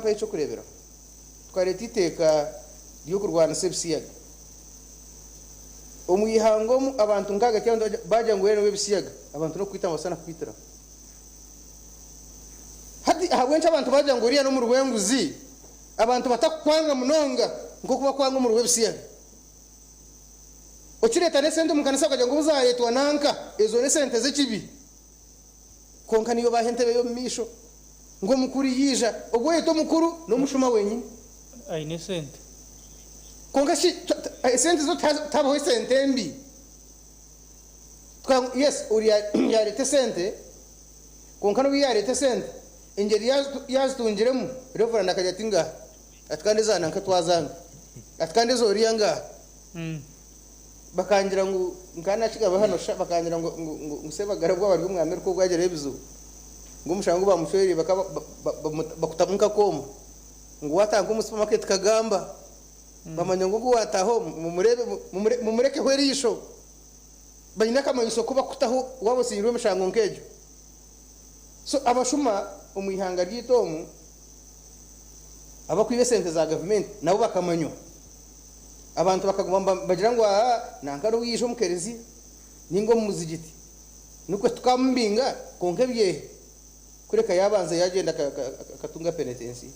Ka mpahe eky'okureeberaho. Tukareeta eiteeka ry'okurwanisa ebisiyaga. Omu ihanga omu abantu nk'ahagati y'abantu baagira ngu oriya n'ow'ebisiyaga, abantu n'okukwita nibabaasa na kukwitiraho. Hati ahabw'enki abantu baagira ngu oriya n'omuri w'enguzi, abantu batakukwanga munonga nk'oku bakwanga omuri w'ebisiyaga? Okireeta n'esente omu kanisa bakagira ngu obu zaareetwa nanka, ezo n'esente z'ekibi. Kwonka niyo baaha entebe y'omu maisho ngu omukuru yaija. Ogwo oyetwa omukuru n'omushuma wenyini. Aine esente. Kwonka shi esente zo tihabaho esente mbi? Yes, oriya yaareeta esente, kwonka n'obu yaareeta esente, engyeri yaazitungiremu, Reverand akagira ati ngaaha, ati kandi eza nanka twazanga, ati kandi eza oriya ngaaha. Bakangira ngu nkaba nakigamba hano sha bakangira ngu ngu ngu Sebagara obu aba ari omu America obu agirayo ebizibu ngu omushango ogu bamucwereire bakaba bakutamu nk'akooma ngu wataaha nk'omu supermarket kagamba bamanya ngu ogu wataaha omu mumurebe mumurekeho eriisho baine akamanyiso ku bakutaho waaba osingirwe emishango nk'egyo so abashuma omu ihanga ryaitu omu abakwiba esente za gavumenti nabo bakamanywa. Abantu bakaguma nibagira ngu aa nanka n'obu yaija omu kereziya ninga omu muzigiti nikwo tukamubinga kwonka ebyehe kureka yabanza yagyenda akatunga penetensiya.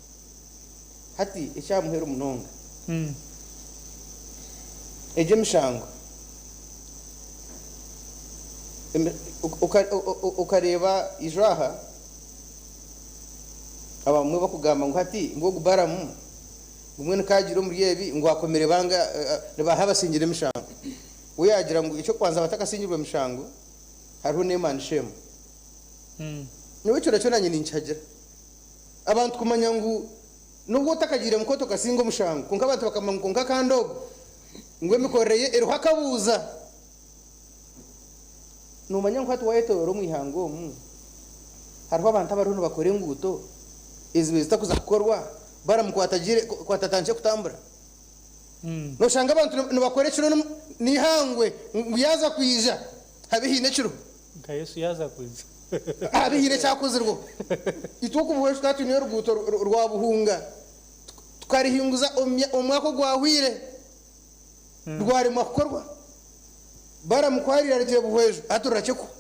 Hati ekya muheru munonga egyo emishango okareeba ijo aha abamwe bakugamba ngu hati ngu ogu Balamu Ngu mbwenu kaagira omuri ebi ngu akomire banga nibaaha abasingire emishango. We yaagira ngu eky'okubanza abatakasingirwe mishango hariho name and shame. Nyowe ekyo nakyo naanye ninkihagira. Abantu kumanya ngu n'obu otakagiire mu kooti okasinga omushango kwonka abantu bakamanya ngu kwonka kandi ogu ngu emikorere ye eriho akabuuza. Noomanya ngu hati waayetooroora omu ihanga omu hariho abantu abariho nibakora enguuto ezibaire zitakuza kukorwa Balamu ku atagiire, ku atatandikire kutambura. Noshanga abantu nibakora ekiro n'eihangwe ngu yaaza kwija habe haine ekiro. Nka Yesu yaaza kwija. Habe haine ekyakozirweho. Itwe oku Buhweju tukaba twine oruguuto rwa Buhunga, tukarihinguza omu mwaka ogwahweire, rwaremwa kukorwa. Balamu ku arire arugire Buhweju, hati rurakye kuhwa.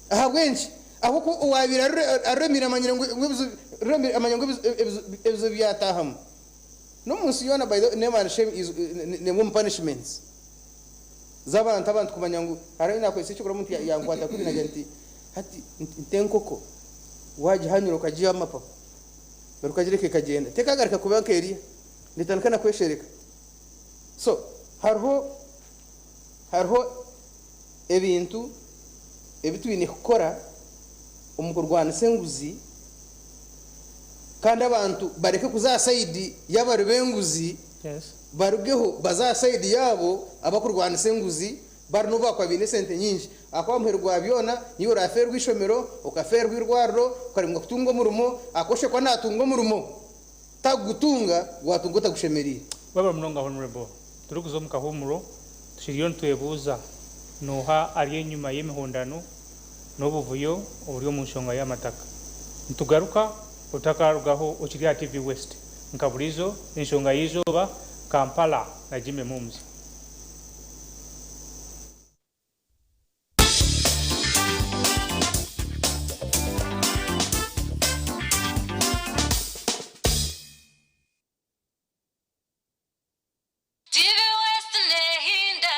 Ahabw'enki? Ahabw'okuba owaabaire aruremiire amanyire ngu ebizibu byataahamu. N'omu nsi yoona by the way name and shame is n'emwe omu punishments z'abantu abantu kumanya ngu hariho ahi naakozesa eky'okurora omuntu yankwata kubi naagira nti hati nte enkoko waagihanyura okagiiha amapapa bari okagireka ekagyenda tekaagaruka kuba nk'eriya neetandika na kweshereka. So hariho hariho ebintu ebi twine kukora omu kurwanisa enguzi kandi abantu bareke kuza aha sayidi y'abari b'enguzi barugeho baze aha sayidi yaabo abakurwanisa enguzi bari n'obu baakuba baine esente nyingi ahakuba aha muheru gwa byona niiwe oraafeerwa eishomero, okafeerwa eirwariro, okaremwa kutunga omurimo ahakuba oshusha kuba naatunga omurimo takugutunga gwatunga otagushemereire. Webale munonga Honourable. Turikuza omu kahuumuro, tukiriyo nitwebuuza nooha ari enyima y'emihondano n'obuvuyo oburi omu nshonga y'amataka. Nitugaruka otakarugaho okiri aha TV West nka buriijo, enshonga y'eizooba, Kampala na Jimmy Muhumuza. TV West nehinda.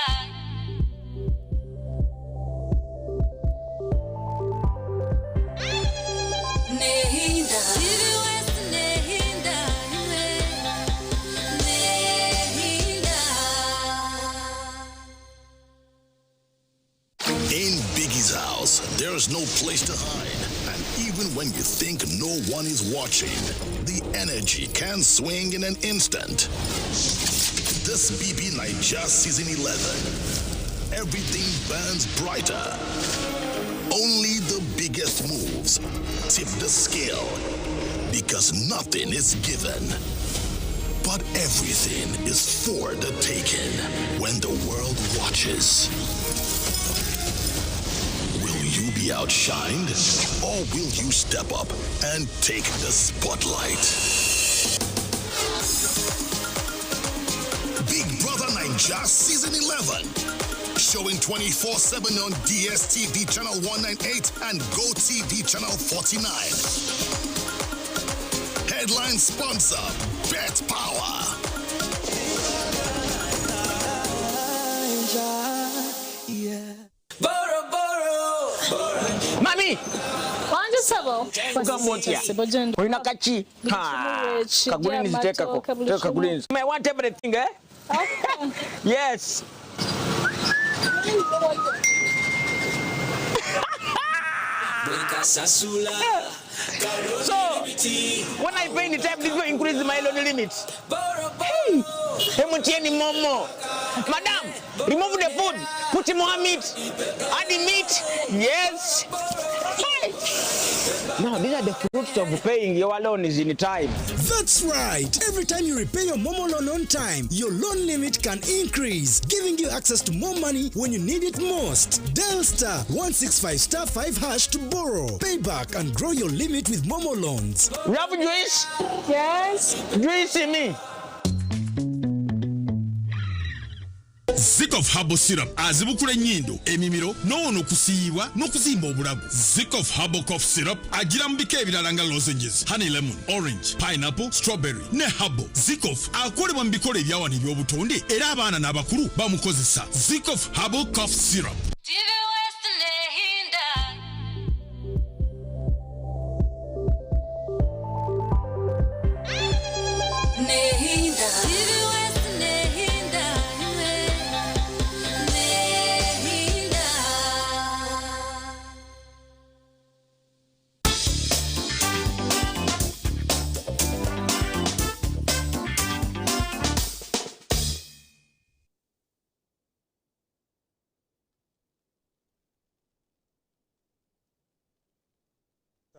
Nehinda. TV West nehinda imwe. Nehinda. In Biggie's house, there's no place to hide. And even when you think no one is watching, the energy can swing in an instant. This BBNaija Season 11, everything burns brighter. Only the biggest moves tip the scale because nothing is given. But everything is for the taking when the world watches. Will you be be outshined? Or will you step up and take the spotlight? Big Brother Naija Season 11. Showing 24/7 on DSTV Channel 198 and GoTV Channel 49. Headline sponsor, Bet Power. Mami! Wangi ssebo. Ugamba otya? Ssebo gyendi. Olina kaki? Buli kimu weekiri, Kagulinzi teekako. amatooke, buli Teeka kimu. kagulinzi. I want everything, eh? Okay. Yes. So, when I pay in time, this will increase my loan limit. Hey, MTN Momo. Madam, remove the food. Put more meat. Add the meat. Yes. Hey. Now, these are the fruits of paying your loans in time. That's right. Every time you repay your Momo loan on time, your loan limit can increase, giving you access to more money when you need it most. Dial *165 *5 hash to borrow, pay back, and grow your limit with Momo loans. You have juice? Yes. Juice me. Zikof Herbal Syrup azibukula ennyindo, emimiro n'owona okusiiyibwa n'okuzimba obulago. Zikof Herbal Cough Syrup agira mu bika ebirala nga lozenges, honey lemon, orange, pineapple, strawberry ne herbal. Zikof akolebwa mu bikolo ebyawano eby'obutonde era abaana n'abakulu bamukozesa. Zikof Herbal Cough Syrup. TV West Nehinda. Nehinda. TV West Nehinda. Nehinda.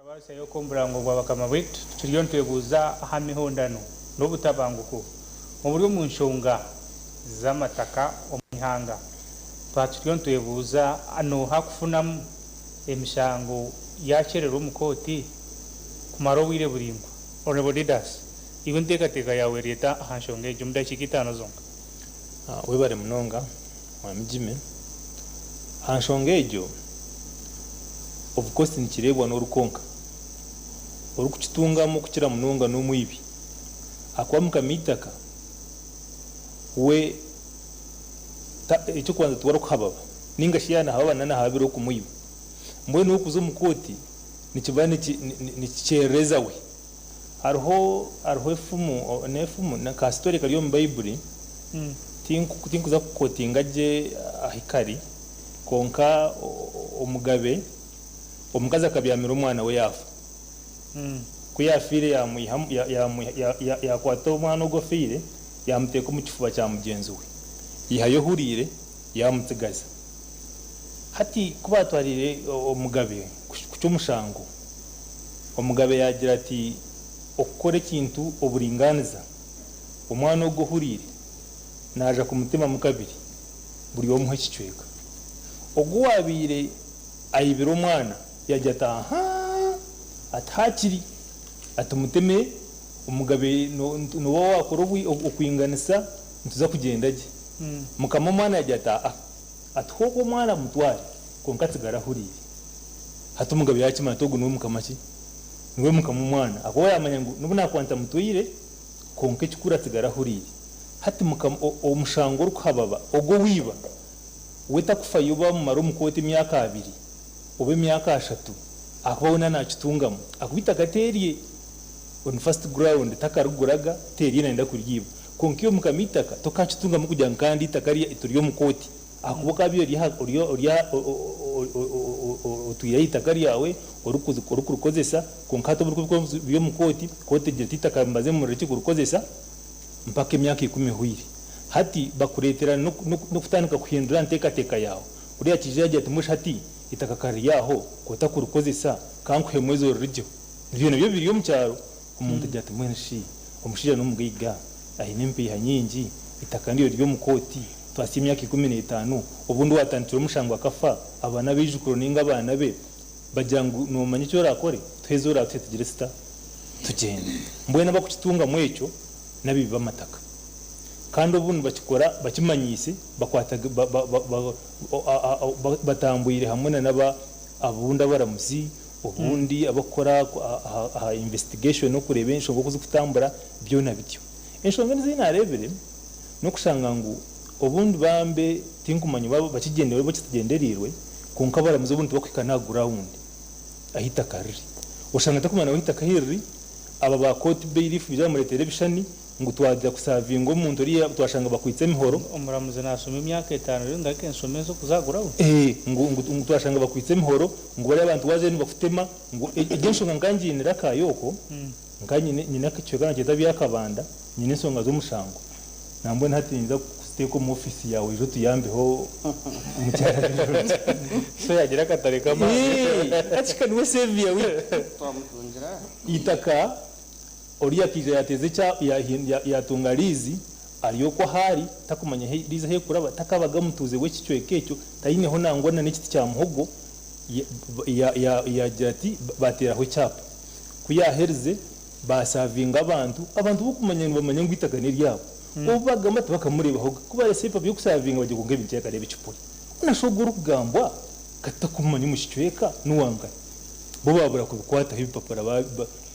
Abasayo omuburango bwa bakama baitu turiyo nitwebuuza aha mihondano n'obutabanguko oburi omu nshonga z'amataka omu ihanga. Twaba turiyo nitwebuuza nooha kufunamu emishango yakyererwa omu kooti kumara obwire buraingwa. Honorable Didas, iwe enteekateeka yaawe eri eta aha nshonga egyo omu dakiika itaano zonka? Webare munonga mwami Jimmy. Aha nshonga egyo, of course nikireebwa n'orukonka orikukitungamu kukira munonga n'omwibi akuba mukama eitaka we ekyokubanza tiwarikuhababa ninga shi yaanahababa nanahababire okumwiba, mbwenu okuza omu kooti nikiba nikikyerereza we. Hariho efumu n'efumu ka story kari omu Baibuli. Tinkuza kukotinga gye ahi kari, konka omugabe omukazi akabyamira omwana we yaafa. Ku yafiire yakwata omwana ogwo ofiire yamuteeka omu kifuba kya mugyenzi we, yihayo ohuriire yamutsigaza. Hati ku batwarire omugabe kucwa omushango, omugabe yagira ati okukora ekintu oburinganiza, omwana ogwo ohuriire naja kumutemamu kabiri, buri omwe ekicweka. Ogwo wabiire ayibire omwana yagira ati aha, ati hakiri ati muteme omugabe noba wakora okwinganisa nituza kugyenda gye. Mukama omwana yagira ati aa, ati hoogwo omwana mutware konka atsigare ahuriire. Hati omugabe yakimanya ati ogu niwe mukama ki, niwe mukama omwana, akuba yamanya ngu nobu nakuba ntamutwire konka ekikuru atsigare ahuriire. Hati mukama omushango orikuhababa ogwo wiiba we takufayo bamumara omu kooti emyaka 2 oba emyaka 3, akuba weena nakitungamu, akuba eitaka terye on first ground takariguraga terye nayenda kuryiba. Konka iyo mukama eitaka tokakitungamu kugira ngu kandi eitaka turi omu kooti, akuba okabiire otwire eitaka ryawe orikurikozesa, konka hati obu orikuba ori omu kooti, kooti egira eti eitaka mbaze murireke kurikozesa mpaka emyaka 10 ehweire. Hati bakureetera n'okutandika kuhindura nteekateeka yaawe. Uriya kija yagira ati mbwenu hati eitaka kari ryaho kotakurikozesa kankuhe mwezi orirugyeho. Ebyo nabyo biri omu kyaro. Omuntu agira ati mbwenu shi omushaija n'omugaiga aine empiiha nyingi, eitaka niryo riri omu kooti twasya emyaka 15, obundi watandikire omushango akafa abaana b'eijukuru ninga abaana be Bagira ngu noomanya eki oraakore, tuhe ezi oraatuhe tugire sita tugyende. Mbwenu abakukitungamu ekyo n'abaibi b'amataka. Kandi obu nibakikora bakimanyiise, bakwata batambwire hamwe na n'aba obundi abaramuzi, obundi abakukora aha investigation okureeba enshonga oku zikutambura, byona bityo. Enshonga endiijo ei naareebire n'okushanga ngu obundi bambe tinkumanya oba bakigyendereire oba kitagyendereirwe, kwonka abaramuzi obundi tibakuhika n'aha ground ahu eitaka riri. Oshanga atakumanya ahu eitaka ahu riri, aba ba court bailiff baija bamureetera ebishushani ngu twaza kusavinga omuntu oriya twashanga bakwitse emihoro. Omuramuzi naashoma emyaka etaano reero ngaruke nshome nze okuza aha ground? Eeh ngu ngu twashanga bakwitse emihoro ngu bariya abantu waazayo nibakutema ngu egyo enshonga nka ngiinire akaayoko nka nyine nyine ekicweka nibakyeta Byakabanda nyine ensonga z'omushango nambwenu hati ninza kuziteeka omu ofiisi yaawe oije otuyambeho mukyara Birungi. So yaagira akatare k'amaani. Eeh hati ka niwe saviour waitu. Twamutungira. Eitaka Oriya akaija yaateeza ekya, yaatunga liizi, ari okwo ahu ari, takumanya ahu liizi ahu erikuraba, takabaga mutuuze w'ekicweka ekyo, taineho nangwa na n'ekiti kya muhogo, yaagira ati, baateeraho ekyapa. Ku yaaherize, baasaavinga abantu, abantu b'okumanya nibamanya ngu eitaka n'eryabo. Obu baagamba tibakamureebahoga. Ku baareetsire ebipapura by'okusaavinga bagira kwonka ebi nikyekareeba ekipuri. Mbwenu shi ogwo orikugambwa ka tutakumumanya omu kicweka n'owankahi? Bo baabura kubikwataho ebipapura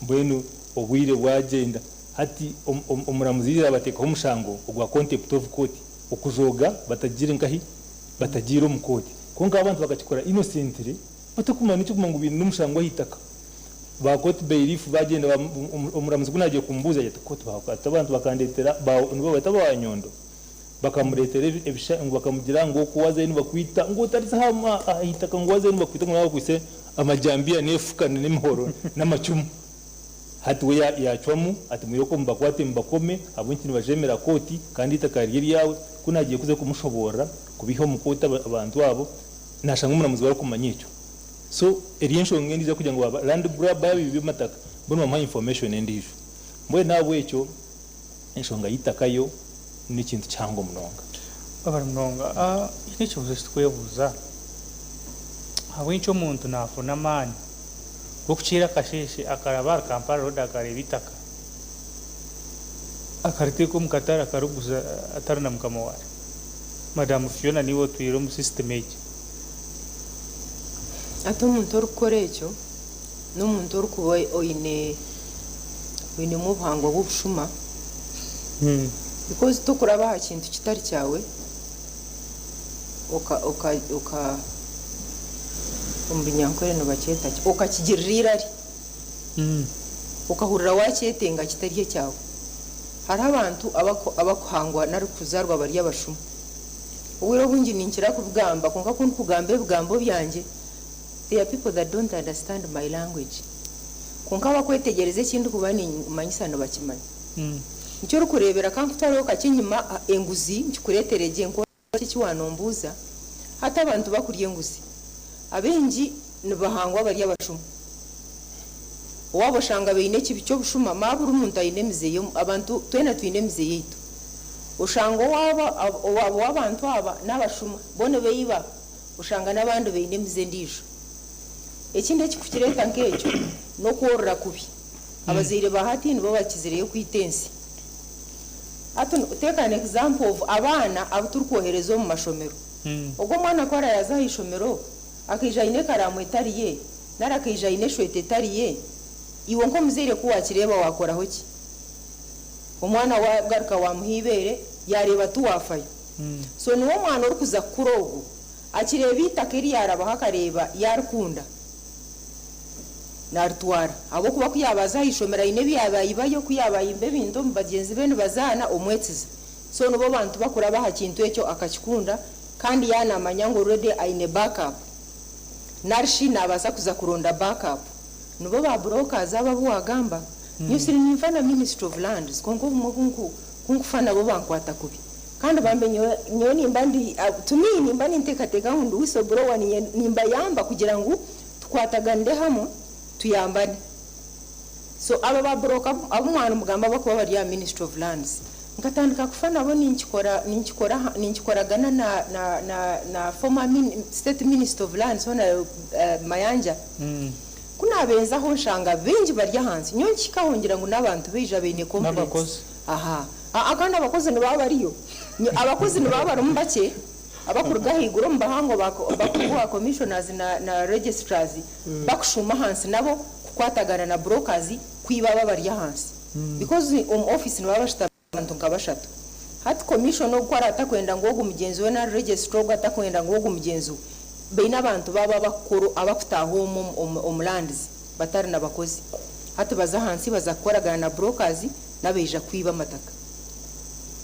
Mbwenu obwire bwagyenda, hati omuramuzi yaija yabateekaho omushango ogwa contempt of court, okujooga batagiire nkahi? Batagiire omu kooti. Kwonka abantu bakakikora innocently batakumanya n'ekirikumanya ngu baine n'omushango ah'eitaka. Ba court bailiff bagyenda omuramuzi ku naagiire kumubuuza yagira ati court bakwata abantu bakandeetera nibo babeeta aba Nyondo, bakamureetera ebisha ngu bakamugira ngu oku wazayo nibakwita ngu otariza aha itaka ngu wazayo nibakwita ngu naba bakwitse amajambiya n'efuka n'emihoro n'amacumu. Hati we yacwamu ati mwirooko mubakwate mubakome ahabw'enki nibajeemera kooti kandi eitaka riri eryawe. Ku naagiye kuza kumushoboorora kubiiha omu kooti abantu abo naashanga omuramuzi we arikumanya ekyo. So eriyo enshonga endiijo erikugira ngu ba land grabber ababiibi b'amataka bo nibamuha information endiijo. Mbwenu ahabw'ekyo Enshonga y'eitaka yo n'ekintu kihango munonga. Webare munonga. Haine ekibuuzo eki turikwebuuza, ahabw'enki omuntu naafuna amaani g'okukiira akasheeshe akaraba ahari Kampala Road akareeba eitaka akariteeka omu katare akariguza atari na mukama waaryo? Madam Fiona niiwe otwire omu system egi. Hati omuntu orikukora ekyo n'omuntu orikuba oine oinemu obuhangwa bw'obushuma because tokuraba aha kintu kitari kyawe oka oka oka omu Runyankore nibakyeta ki okakigirira eirari okahurira wakyetenga kitari ekyawe. Hariho abantu abakuhangwa nari kuzaarwa bari abashuma. Obwire obwingi ninkira kubigamba kwonka ku ndikugamba ebigambo byangye There are people that don't understand my language kwonka abakwetegyereza eki ndikuba nimanyisa nibakimanya. Nikyo orikureebera ka nkutwareho kakye enyima enguzi nkikureetere gye nkworeke eki waanombuuza. Hati abantu bakurya enguzi abaingi nibahangwa bari abashuma. Owaabo oshanga baine ekibi ky'obushuma ma buri muntu aine emize ye abantu twena twine emize yaitu. Oshanga owaabo ow'abantu aba n'abashuma bo nibaiba. Oshanga n'abandi baine emize endiijo. Ekindi ekirikukireeta nk'ekyo n'okworora kubi. Abazaire ba hati nibo bakizireyo kwita ensi. Hati take an example of abaana abu turikwohereza omu mashomero. Ogwo omwana ku araaze aha ishomero akaija aine ekaraamu etari ye nari akaija aine eshweta etari ye, iwe nk'omuzaire ku waakireeba waakoraho ki? Omwana waagaruka waamuha eibeere, yaareeba tiwaafayo. So niwe omwana orikuza kukura ogwo akireeba eitaka eri yaarabaho akareeba yaarikunda naaritwara ahabw'okuba ku yaaba aza aha ishomero aine ebi yaaba ayibayo ku yaaba ayimba ebintu omu bagyenzi be nibazaana omwetsiza. So nibo bantu bakuraba aha kintu ekyo akakikunda kandi yaanamanya ngu already aine back up nari shi naabaasa kuza kuronda back up. Nibo ba brokers abo abu waagamba. Nyowe siri ninfa na ministry of lands kwonka obumwe obu Ku nkufa nabo bankwata kubi. Kandi bambe nyowe nyowe nimba ndi to me nimba ninteekateeka ngu ndi whistle blower ninye nimbayamba kugira ngu tukwataganire hamwe tuyambane. So abo ba broker abu mwanimugamba abakuba bari aha ministry of lands Nkatandika kufa nabo ninkikora ninkikora ninkikoragana na na na na former min state minister of lands Hon. Mayanja. Ku naabenzaho nshanga baingi bari ahansi. Nyowe nkihikaho ngira ngu n'abantu baija baine complaints. N'abakozi. Aha. Aa kandi abakozi nibaba bariyo. Abakozi nibaba barimu bakye abakuruga ahaiguru omu bahango bakuruga owa commissioners na na registrars bakushuuma ahansi nabo kukwatagana na brokers kwiba abo abari ahansi. Because omu office nibaba bashutami abantu nka bashatu. Hati commissioner ogu ku araabe atakwenda ngu ogu mugyenzi we nari registrar ogu atakwenda ngu ogu mugyenzi we, baine abantu baabo abakukora abakutaaha omu omu omu lands batari na bakozi. Hati baza ahansi baza kukoragana na brokers n'abaija kwiba amataka.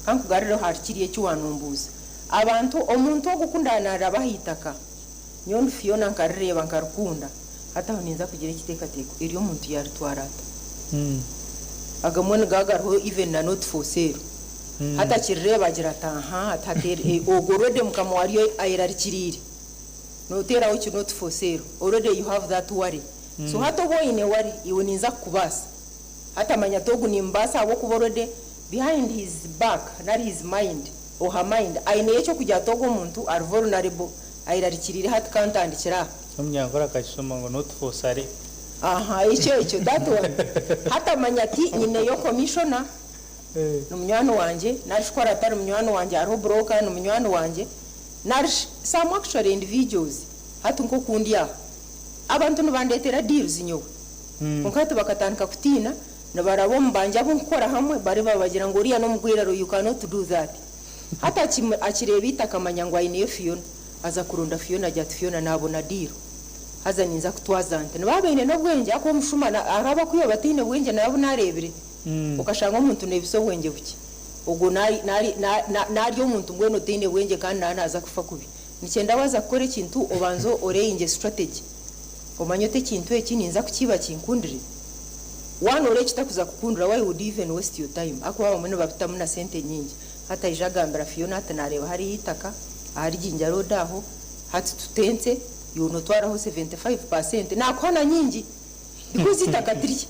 Ka nkugarureho ahari kiriya eki wanombuuza. Abantu, omuntu ogu ku ndaanaraba aha itaka, nyowe ndi Fiona nkarireeba nkarikunda, hati aho ninza kugira ekiteekateeko, eri omuntu yaaritwara ata? Agamwe nigaba gariho even na not for sale. Hati akirireeba agira ati aha, hati hati ogwo already mukama waaryo ayerarikiriire. Nooteeraho ki not for sale, already you have that worry. So hati obu oine worry, iwe ninza kukubaasa. Hati amanya ati ogu nimubaasa ahabw'okuba already behind his back nari his mind or her mind aineyo eky'okugira ati ogu omuntu ari vulnerable, ayerarikiriire hati kantandikire aha. Omunyankore akakishoma ngu not for sale. Aha, ekyo ekyo, that one. Hati amanya ati nyineyo commissioner, ni munywani wangye, nari shi ku araabe atari munywani wangye hariho broker ni munywani wangye, nari shi some actually individuals, hati nk'oku ndi aha, abantu nibandeetera deals nyowe. Kwonka hati bakatandika kutiina, nibaraba omu bangye abu nkukora hamwe, bareeba bagira ngu oriya n'omugwiraro you cannot do that. Hati akireeba eitaka amanya ngu aineyo Fiona, aza kuronda Fiona agira ati Fiona naabona deal, haza ninza kutwaza nti. Nibaba baine n'obwengye ahakuba omushuma hariho abakwiba bataine bwengye nawe abu naareebire, okashanga omuntu neebisa obwengye bukye. Ogwo naarya omuntu mbwenu otaine bwengye kandi naaba naaza kufa kubi. Nikyenda waaza kukora ekintu obanze oreyinge strategy. Omanye oti ekintu eki ninza kukiiba kinkundire. Waanoora ekitakuza kukundira why would you even waste your time ahakuba abamwe nibabitamu na sente nyingi. Hati aija agambira Fiona ati naareeba hariyo eitaka ahari Jinja road aho, hati tutense iwe nootwaraho 75% naakuha na nyingi because eitaka tirye.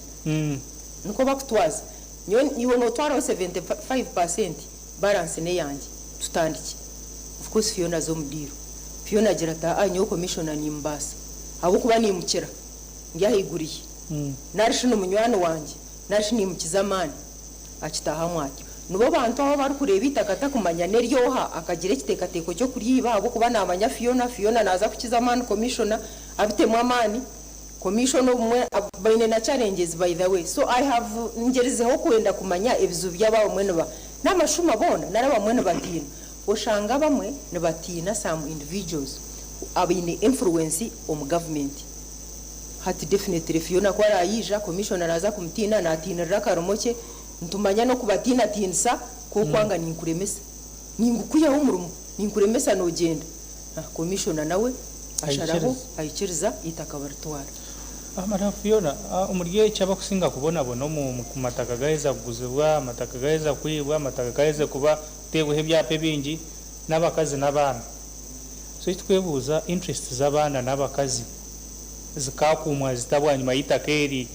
Nikwo bakutwaza. Nyowe iwe nootwaraho 75% balance n'eyangye tutandikye. Of course Fiona aza omu diiro. Fiona agira ati aa nyowe commissioner nimbaasa ahabw'okuba nimukira ndi ahaiguru ye nari shi ni munywani wangye nari shi nimukiza amaani akitaahamu atyo. Nibo bantu abo abarikureeba eitaka atakumanya n'ery'oha akagira ekiteekateeko ky'okuryiba ahabw'okuba naamanya Fiona, Fiona naaza kukiza amaani commissioner abitemu amaani. Commissioner obumwe baine na challenges by the way so I have ngyerizeho kwenda kumanya ebizibu byabo abamwe niba n'amashuma boona nari abamwe nibatiina oshanga abamwe nibatiina some individuals abaine influence omu government hati definitely Fiona ku arayiija commissioner naaza kumutiina natiinirira akarimo kye nitumanya n'okubatiinatiinisa ku okwanga ninkuremesa ningukwihaho omurimo ninkuremesa nogyenda Commissioner nawe asharaho aikiriza eitaka baritwara. Madam Fiona, omuri eki abakusinga kubonabona omu ku mataka gaheza kuguzibwa, amataka gaheza kwibwa, amataka gaheza kuba kuteebwaho ebyapa ebingi n'abakazi n'abaana. So eki tukwebuuza interest z'abaana n'abakazi zikaakuumwa zita bwanyima y'eitaka eri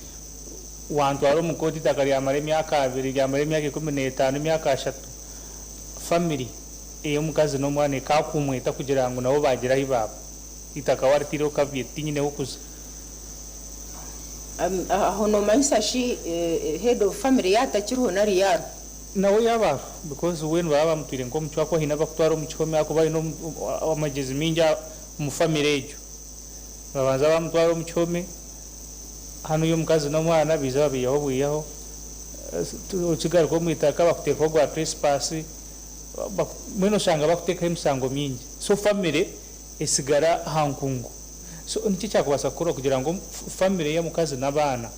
wantwara omu kooti eitaka ryamara emyaka abiri, ryamara emyaka 15, emyaka ashatu, family ey'omukazi n'omwana ekaakuumwa eta kugira ngu nabo baagira ahi baaba? Eitaka waaritaireho caveat tinyine h'okuza. Aho noomanyisa shi head of family yaatakiriho nari yaariho? Nawe yaaba ariho because we nibaba bamutwire nk'omucwe ahakuba haine abakutwara omu kihome ahakuba haine amagyezi maingi omu family egyo. Nibabanza bamutwara omu kihome, hanu omukazi n'omwana baija babaihaho bwihaho, okigaruka omu itaka bakuteekaho ogwa trespass, mbwenu oshanga bakuteekaho emisango mingi. So family esigara aha nkungu. So niki ekyakubaasa kukorwa kugira ngu family y'omukazi n'abaana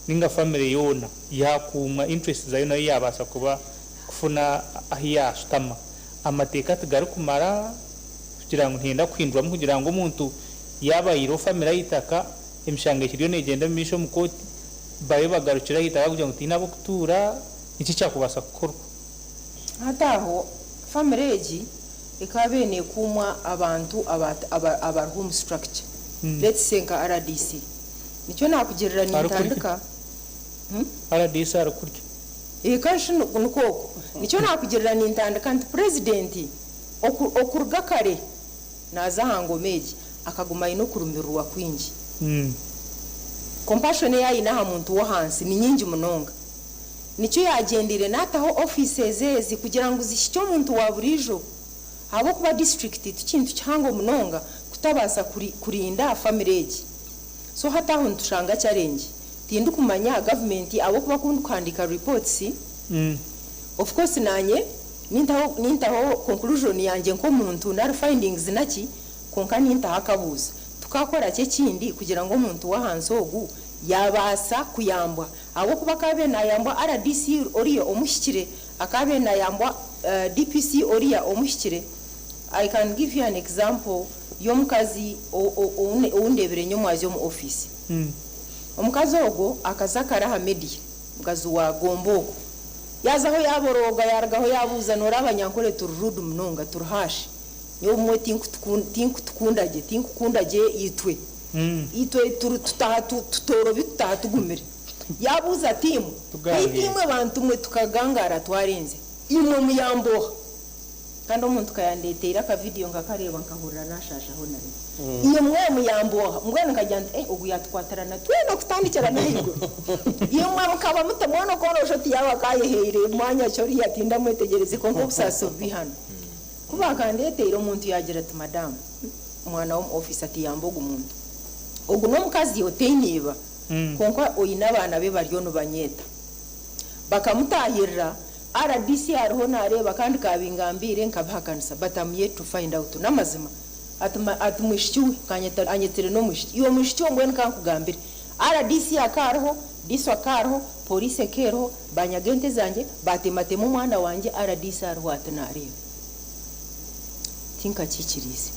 ninga family yoona yaakuumwa interest zaayo nayo yaabaasa kuba kufuna ahu yaashutama? Amateeka tigarikumara kugira ngu nihenda kuhinduramu kugira ngu omuntu yaaba ayihireho family aha itaka, emishango ekiriyo neegyenda omu maisho omu kooti, babe bagarukire aha itaka kugira ngu tihaine ab'okutuura, niki ekyakubaasa kukorwa? Hati aho family egi ekaba nekuumwa abantu abariho omu structure, let's say nka RDC. Nikyo nakugirira Arikurya. nintandika. RDC arikurya. Kandi shi nikwo okwo. Nikyo naakugirira nintandika nti purezidenti okuruga kare naaza aha ngoma egi akaguma aine okurumirirwa kwingi. Compassion ei aine aha muntu w'ahansi ni nyingi munonga. Nikyo yaagyendeire naataho offices ezi kugira ngu zihikye omuntu wa buriijo ahabw'okuba disiturikiti ti kintu kihango munonga kutabaasa kurinda famire egi. So hati aho nitushanga challenge. Tindikumanya gavumenti ahabw'okuba ku ndikuhandiika reports, of course naanye nintaho nintaho conclusion yangye nk'omuntu nari findings naki, kwonka nintaho akabuuzo. Tukaakora ki ekindi kugira ngu omuntu w'ahansi ogu yaabaasa kuyambwa? Ahabw'okuba akaabaire naayambwa rdc oriya omuhikire, akaabaire naayambwa DPC oriya omuhikire. I can give you an example y'omukazi ou ndeebire nyomwazyo omu ofiisi. Omukazi ogwo akaza kare aha media, omukazi wa Gomba ogwo. Yaazaho yaaborooga, yaarugaho yaabuuza, Nooreeba Abanyankore turi rude munonga, turi harsh. Nyowe obumwe tinkutukunda gye, tinkukunda gye itwe. Itwe turi tutaha tutoorobi, tutaha tugumire. Yaabuuza ati, Imwe, beitu imwe bantu mwe tukagangaara twarenze, imwe muyamba oha? Kandi omuntu ka yandeeteire akavidiyo nkakareeba nkahurira naashaashaho na rimwe. Imwe muyamba oha? Mbwenu nkagira nti, Eh, ogu yaatukwatirana twena kutandikira n'ahaiguru. Imwe mukaba muta? Mbwenu okworosha oti yaaba akaayehaire mwanya ki oriya tindamwetegyereze kwonka obusaasi bubi hanu. Ku baakandeeteire omuntu yaagira ati, Madam, omwana w'omu ofiisi ati yamba ogu muntu. Ogu n'omukazi otaine iba kwonka oine abaana be bariyo nibanyeeta. Bakamutaahirira, rdc ariho naareeba kandi kaabingambiire nkabihakanisa but am yet to find out n'amazima. Ati ati mwishiki we, kanyeta anyetsire n'omwishiki. Iwe mwishiki we mbwenu kankugambire, rdc akaariho, DISO akaariho, Poliisi eka eriho, banyaga ente zangye, baatematema omwana wangye, rdc ariho ati naareeba. Tinkakikiriize.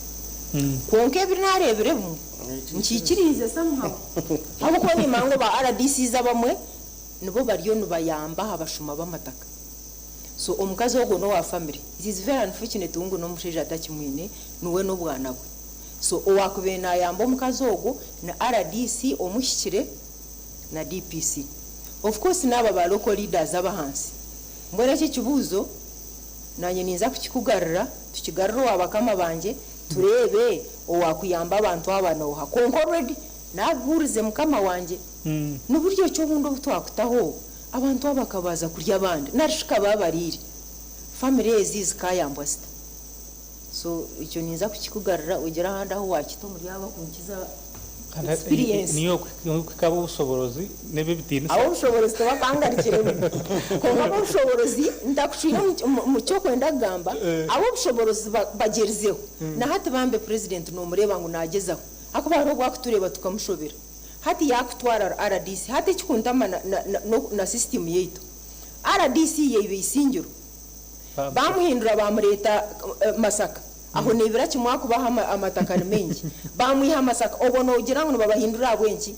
Kwonka ebi naareebire ebimwe, nkiikiriize somehow. Ahabw'okuba niimanya ngu ba RDCs abamwe nibo bariyo nibayamba aha bashuma b'amataka. So omukazi ogwo n'owa family. It is very unfortunate ngu n'omushaija atakimwine, niwe n'obwana bwe. So owaakubaire naayamba omukazi ogwo ni rdc omuhikire na DPC. Of course n'aba ba local leaders ab'ahansi. Mbwenu eki ekibuuzo naanye ninza kukikugarura, tukigarure owa bakama bangye tureebe owaakuyamba abantu aba n'oha. Kwonka already naabibuurize mukama wangye. Ni buryo ki obundi obu twakutaho abantu aba bakabaasa kurya abandi nari shi ka baabariire? Famire ezi zikaayambwa zita? So ekyo ninza kukikugarura ogire ahandi ahu waakita omuri abo abakunkiza experience. Niyo okuhika ab'obushoboorozi n'eb'ebitiinisa. Ab'obushoboorozi tibakangarukiremu. Kwonka ab'obushoboorozi ntakucwire omu ky'okwenda kugamba, ab'obushoboorozi bagyerizeho. Na hati bambe Purezidenti noomureeba ngu naagyezaho ahakuba hariho obu akutureeba tukamushobera. Hati yaakutwara rdc. Hati ekikuntama na system yaitu, rdc yaiba eisingiro. Baamuhindura baamureeta Masaka. Aho neebira kimwe ahakuba aho amataka ni maingi. Baamwiha Masaka. Obwo noogira ngu nibabahindura ahabw'enki?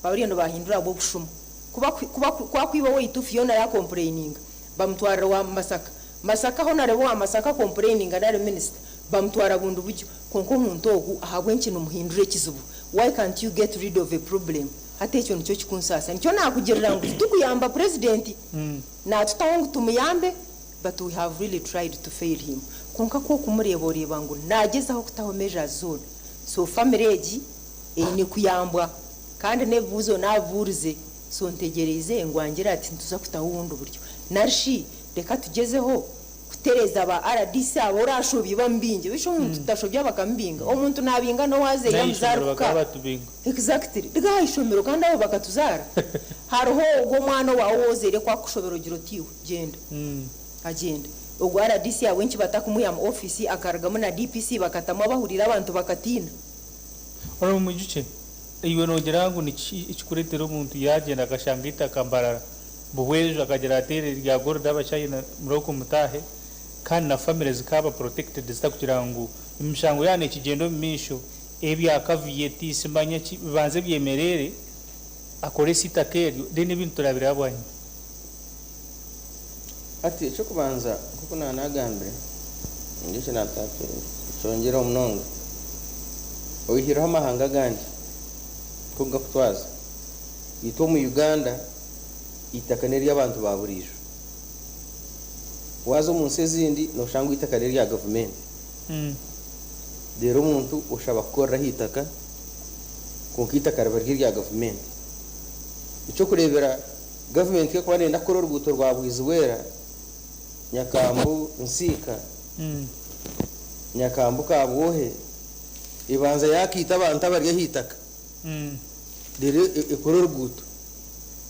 Bariyo nibahindura ahabw'obushuma. Ku akwiba owaitu Fiona yaakompureyininga, bamutwarira owa Masaka. Masaka hoona areeba owa Masaka akompureyininga nari minisita, bamutwara bundi buryo. Kwonka omuntu ogu ahabw'enki nimuhindura ekizibu? Why can't you get rid of a problem? Hati ekyo nikyo kikunsaasa. Nikyo naakugirira ngu titukuyamba Purezidenti. Naatutaho ngu tumuyambe but we have really tried to fail him. Kwonka ku okumureeba oreeba ngu naagyezaho kutaho measures zoona. So family egi eine kuyambwa kandi n'ebibuuzo naabibuurize so ntegyereize ngu angire ati nituza kutaho obundi buryo. Nari shi reka tugyezeho kutereeza ba rdc abo oraashobye bamubingye. Beitu omuntu tutashobya bakamubinga. Omuntu naabinga n'owaazaire N'aha ishomero amuzaara bakaba kuka. batubinga. Exactly. Riga aha ishomero kandi abo bakatuzaara. Hariho ogwo omwana owaawe ou ozaire ku akukushobera ogira oti iwe gyenda. Agyenda. Ogwo rdc ahabw'enki batakumwiha mu ofiisi akarugamu na DPC bakatamu abahuriire abantu bakatiina. Honourable Mwijukye, iwe noogira ngu niki ekikureetera omuntu yaagyenda akashanga eitaka Mbarara, Buhweju akagira ati eri rya gold abachina murooko mutaahe kandi na famire zikaaba protected zitakugira ngu emishango yaaba nekigyenda omu maisho ebya caveat simanya ki bibanze byemerere akorese eitaka eryo then ebindi turabireeba bwanyima. Hati eky'okubanza nk'oku naanagambire, ekyo naatakyongyereho munonga, oihireho amahanga agandi nk'oku gakutwaza, itwe omu Uganda eitaka n'ery'abantu ba buriijo. Waaza omu nsi ezindi nooshanga eitaka riri erya gavumenti. Reero omuntu oshaba kukorera aha itaka kwonka eitaka riba riri erya gavumenti. Eky'okureebera gavumenti ku erikuba neeyenda kukora oruguuto rwa Bwizibwera, Nyakambu, Nsiika, Nyakambu Kabwohe, ebanza yaakiita abantu abari aha itaka reero ekora oruguuto.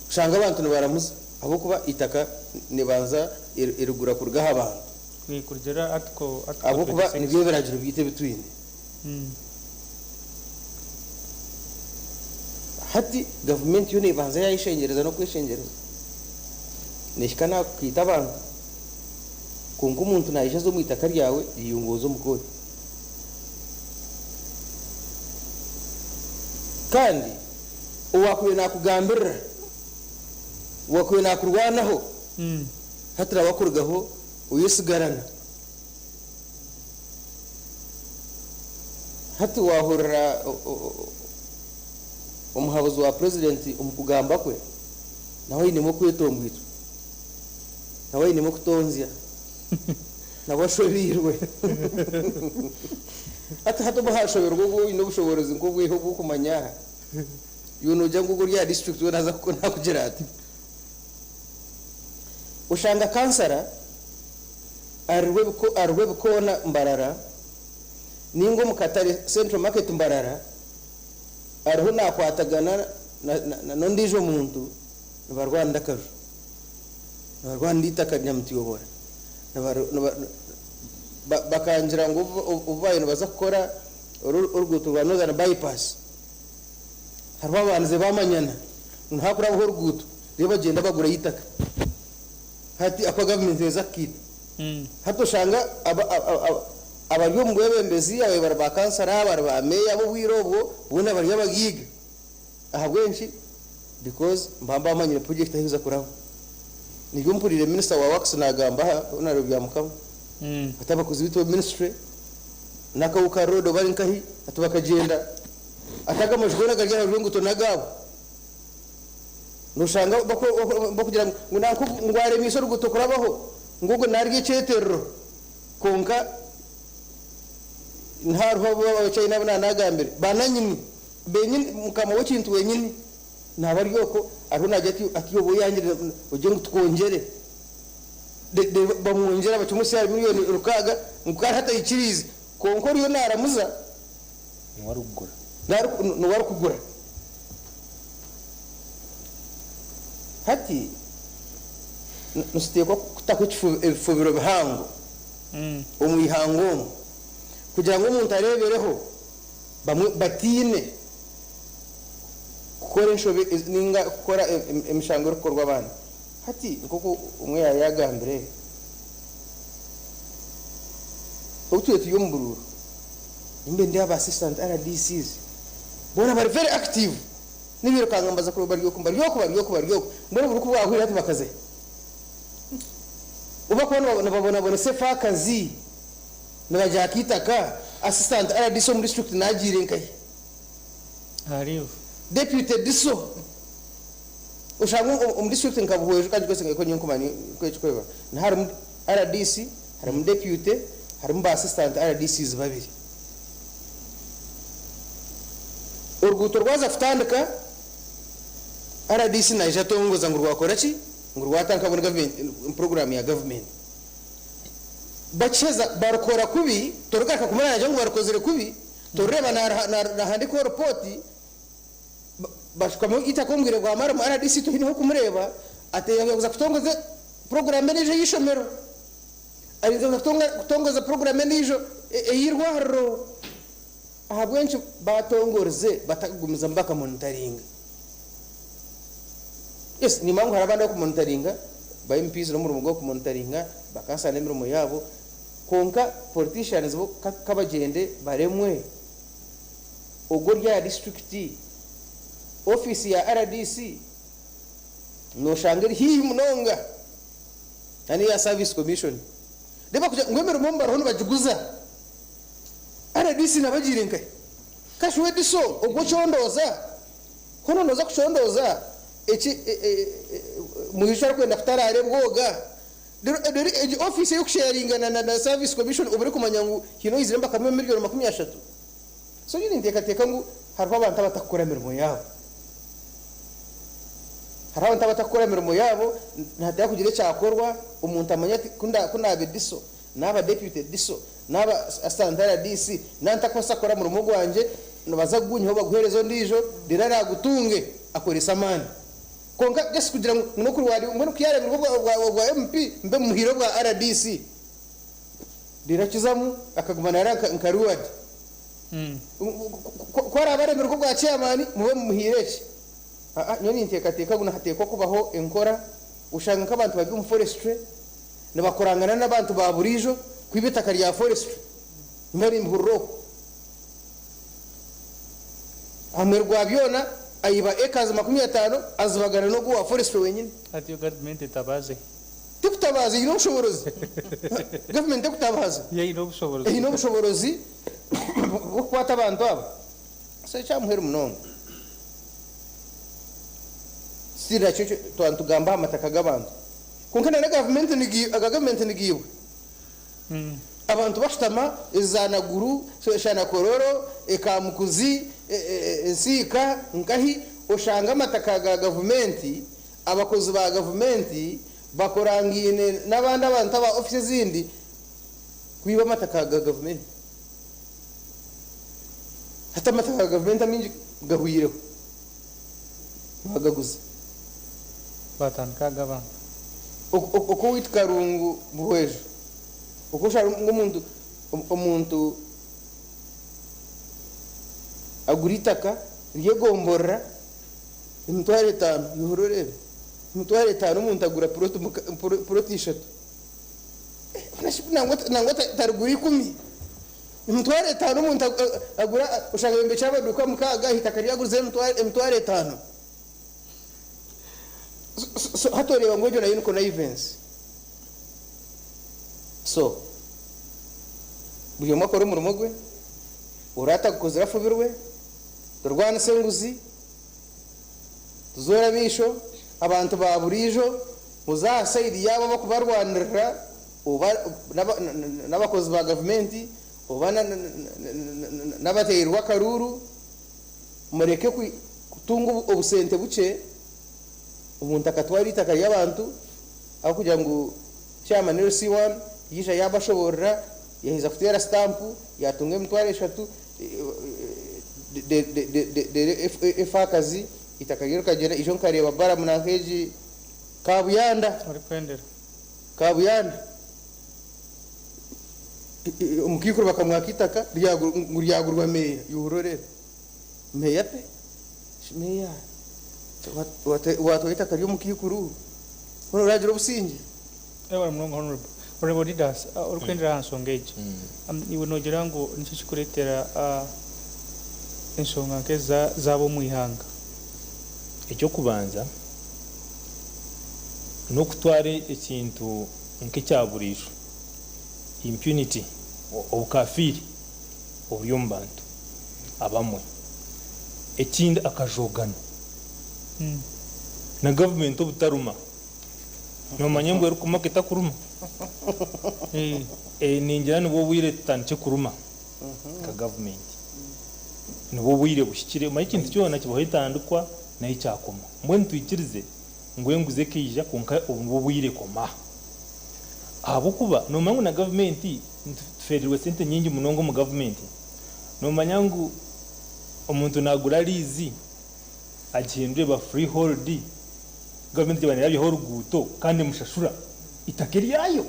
Oshanga abantu nibaramuza ahabw'okuba eitaka nebanza erigura kuruga aha bantu. Kurugiirira Article Ahabw'okuba 26. nibyo ebiragiro byaitu ebi twine. Hati gavumenti yo nebanza yayeshengyereza n'okweshengyereza. Nehika n'aha kukaita abantu. Kwonka omuntu naija aza omu itaka ryawe iwe ngu oze omu kooti. Kandi owaakubaire naakugambirira, owaakubaire naakurwanaho, hati nawe akurugaho oyesigarana. Hati waahurira omuhabuzi wa purezidenti omu kugamba kwe, nawe ainemu okwetombwitwa, nawe ainemu okutonzya, nawe ashobeirwe. Hati hati obu haashoberwa ogwo oine obushoboorozi nk'obwehi obw'okumanya aha, iwe noogira ngu ogwo ori aha disiturikiti we naaza naakugira ata? Oshanga kansara ari Rwebikoona Mbarara ninga omu katare Central Market Mbarara ariho nakwatagana n'ondiijo muntu nibarwanira akaju, nibarwanira eitaka Nyamutiyobora. Bakangira ngu obu baabaire nibaza kukora oruguuto rwa Northern Bypass hariho ababandize baamanyana ngu haakuraabaho oruguuto reero bagyenda bagurayo eitaka. Hati ahakuba gavumenti neeza kukiita. Hati oshanga abari omu bwebembezi ababaire bari ba kansara, bari ba meeya ab'obwire obwo boona bari abagaiga. Ahabw'enki? Because nibaba bamanyire purojekiti ahu erikuza kuraba. Nibyo mpuriire minisita wa works naagamba aha Hon. Byamukama ati abakozi baitu ba minisitule n'Akawuka road oba ari nkahi ati bakagyenda ati ago amaju goona agari aha rubaju rw'enguuto n'agaabo. Noshanga bakugira ngu nanka ngu aremiise oruguuto kurabaho ngu ogwo narya ekyeterero kwonka hariho abu abachina abu nanagambire bananyini benyini mukama w'ekintu wenyini naba ari okwo ariho nagira ati ati oba oyangire ogire ngu tukwongyere bamwongyera bacumutsya ahari miriyoni rukaaga ngu kandi hati aikiriize kwonka oriyo naramuza Niwe arikugura. Niwe arikugura. Hati nituteekwa kutaho ebifubiro bihango omu ihanga omu kugira ngu omuntu areebereho bamwe batiine kukora enshobe ninga kukora emishango erikukorwa abandi. Hati nk'oku omwe yaayagambire, obu twire turi omu buruuru, Nimba ndi aba assistant RDCs boona bari very active nibirukanga nibaza kureba bari oku bari oku bari oku bari oku mbwenu oburi kubwahwire hati bakazahi? Obu bakuba nibabonabonesa efaakazi nibagyaka eitaka assistant RDC omu district nagiire nkahi? Aha leave. Deputy DISO oshanga omu district nka Buhweju kangikozese nka nyowe nkumanya ekikureeba harimu RDC harimu deputy Harimu ba assistant RDCs babiri. Oruguuto rwaza kutandika, RDC naija atongoza ngu rwakora ki? Ngu rwatandika ahabw'okuba ni gavumenti, ni puroguraamu ya gavumenti. Bakiheza barukora kubi, torugaruka kumanya naagira ngu barukozire kubi, torureeba naahandiikaho ripooti, bashukamu eitaka omu bwire bwa maramu, RDC toine h'okumureeba, ateeraho kuza kutongoza puroguraamu endiijo ey'eishomero. Ayinza kutongoza puroguraamu endiijo ey'eirwariro. Ahabw'enki baatongorize batakugumizamu bakamonitaringa? Yes, niimanya ngu hariho abandi abarikumonitaringa, ba MPs n'omurimo gw'okumonitaringa, bakansara n'emirimo yaabo, kwonka politicians bo ka bagyende baremwe. Ogwo ori aha disiturikiti, ofiisi ya rdc nooshanga eri haihi munonga. Nana eya service commission reeba kugira ngu emirimo omu bariho nibagiguza rdc nabo egiire nkahi? Kashuwe diso ogwo ocondooza hoona nooza kucondooza eki Mwijuki arikwenda kutaraara ebwoga Reero egi ofiisi ey'okusharinga na service commission oba orikumanya ngu haine oizire bakamuha emiliyoni 30. So nyowe ninteekateeka ngu hariho abantu abatakukora mirimo yaabo. Hariho abantu abatakukora mirimo yaabo, nihateekwa kugira ekyakorwa omuntu amanye ati ku naabe DISO, naaba deputy DISO, naaba assistant RDC, naaba ntakubaasa kukora murimo gwangye, nibaza kugunyihaho baguheereze ondiijo reero araagutunge akorese amaani. Kwonka just kugira ngu n'okurwara mbwenu ku yaaremirwe obwa MP mbe mmuhaire obwa RDC reero akizamu akaguma nareeba nka reward. Ku araabe aremirwe obwa chairman mube mumuhaire eki. Aa nyowe ninteekateeka ngu nihateekwa kubaho enkora oshanga nk'abantu bari omu forestry nibakorangana n'abantu ba buriijo kwiba eitaka rya forestry nimba nimbihurira okwo. Aha muheru gwa byona aiba acres 50 azibagana n'ogu owa forestry wenyine. Hati yo gavumenti etabaaze. Tekutabaaza eine obushoborozi. Gavumenti tekutabaaza. Yo eine obushoborozi. Eine obushoborozi bw'okukwata abantu aba. So ekya muheru munonga. Still nakyo twaba nitugamba aha mataka g'abantu. Kwonka na aga gavumenti nigiibwa. Abantu bashutama eza Naguru, Shanakororo, Ekamukuzi, Ensiika, nkahi, oshanga amataka ga gavumenti, abakozi ba gavumenti bakorangaine n'abandi abantu aba ofiisi ezindi kwiba amataka ga gavumenti. Hati amataka ga gavumenti amaingi gahwireho, baagaguza. Batandika ag'abantu. Oku owaitu Karungu Buhweju, oku oshanga ngu omuntu omuntu agura eitaka ry'egomborora emitwaro etaano, yohora oreebe, emitwaro etaano omuntu agura puroti puroti ishatu. Nangwa nangwa tarigura ikumi. Emitwaro etaano omuntu agura oshanga ayombekire amaduuka mukaaga aha itaka ryagurizeho emitwaro etaano. So hati oreeba ngu egyo nayo ni connivance. So buri omwe akore omurimo gwe, ori atagukozire afubirwe, turwanise enguzi, tuzoore amaisho, abantu ba buriijo muze aha sayidi yaabo abakubarwanirira oba n'abakozi ba gavumenti oba n'abateirwe akaruuru, mureke kutunga obusente bukye omuntu akatwara eitaka ry'abantu ahabw'okugira ngu chairman LC1 yaija yaabashoboorora yaaheza kuteera sitampu yaatunga emitwaro eshatu reero efaakazi eitaka rye rikagyenda ijo nkareeba Balaam nanka egi Kabuyanda. Orikwendera. Kabuyanda omukaikuru bakamwaka eitaka ngu ryagurwa meeya yohurira oreebe meeya pe meeya watwara eitaka ry'omukaikuru hoona oragira obusingye. Webare munonga Honourable. Honourable Didas, orikwendera aha nshonga egi, iwe nogira ngu niki ekirikureetera enshonga nk'ezi zaaba omu ihanga? Eky'okubanza n'okutwara ekintu nk'ekya buriijo, impunity, obukafiiri oburi omu bantu abamwe. Ekindi akajogano na gavumenti obutaruma. Noomanya embwa erikumoka etakuruma? Ningira nibwo bwire tutandikye kuruma nka gavumenti. Nibwo bwire buhikire. Omanye ekintu kyona kibaho etandikwa nahi kyakoma. Mbwenu twikirize ngu enguzi ekaija kwonka obu nibwo bwire koma. Ahabw'okuba noomanya ngu na gavumenti tufeereirwe sente nyingi munonga omu gavumenti. Noomanya ngu omuntu naagura liizi agihindure eba freehold, gavumenti gyaba nerabyaho oruguuto kandi emushashura eitaka eryayo.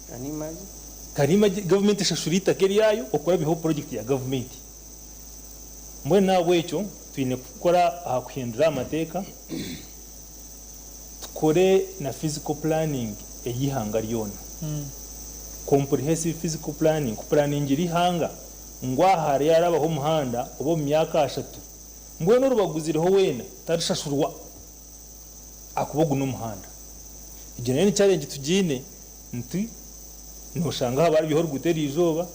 Can you imagine? Gavumenti eshashura eitaka eryayo okurabyaho project ya gavumenti. Mbwenu n'ahabw'ekyo twine kukora aha kuhindura amateeka, tukore na physical planning ey'eihanga ryona. Comprehensive physical planning, kupuraningira eihanga ngu aha haryarabaho omuhanda oba omu myaka ashatu. Mbwenu orubaguzireho weena tarishashurwa ahakuba ogu n'omuhanda. Egyo nayo ni challenge tugiine nti noshanga haba harabyaho oruguuto eriizooba,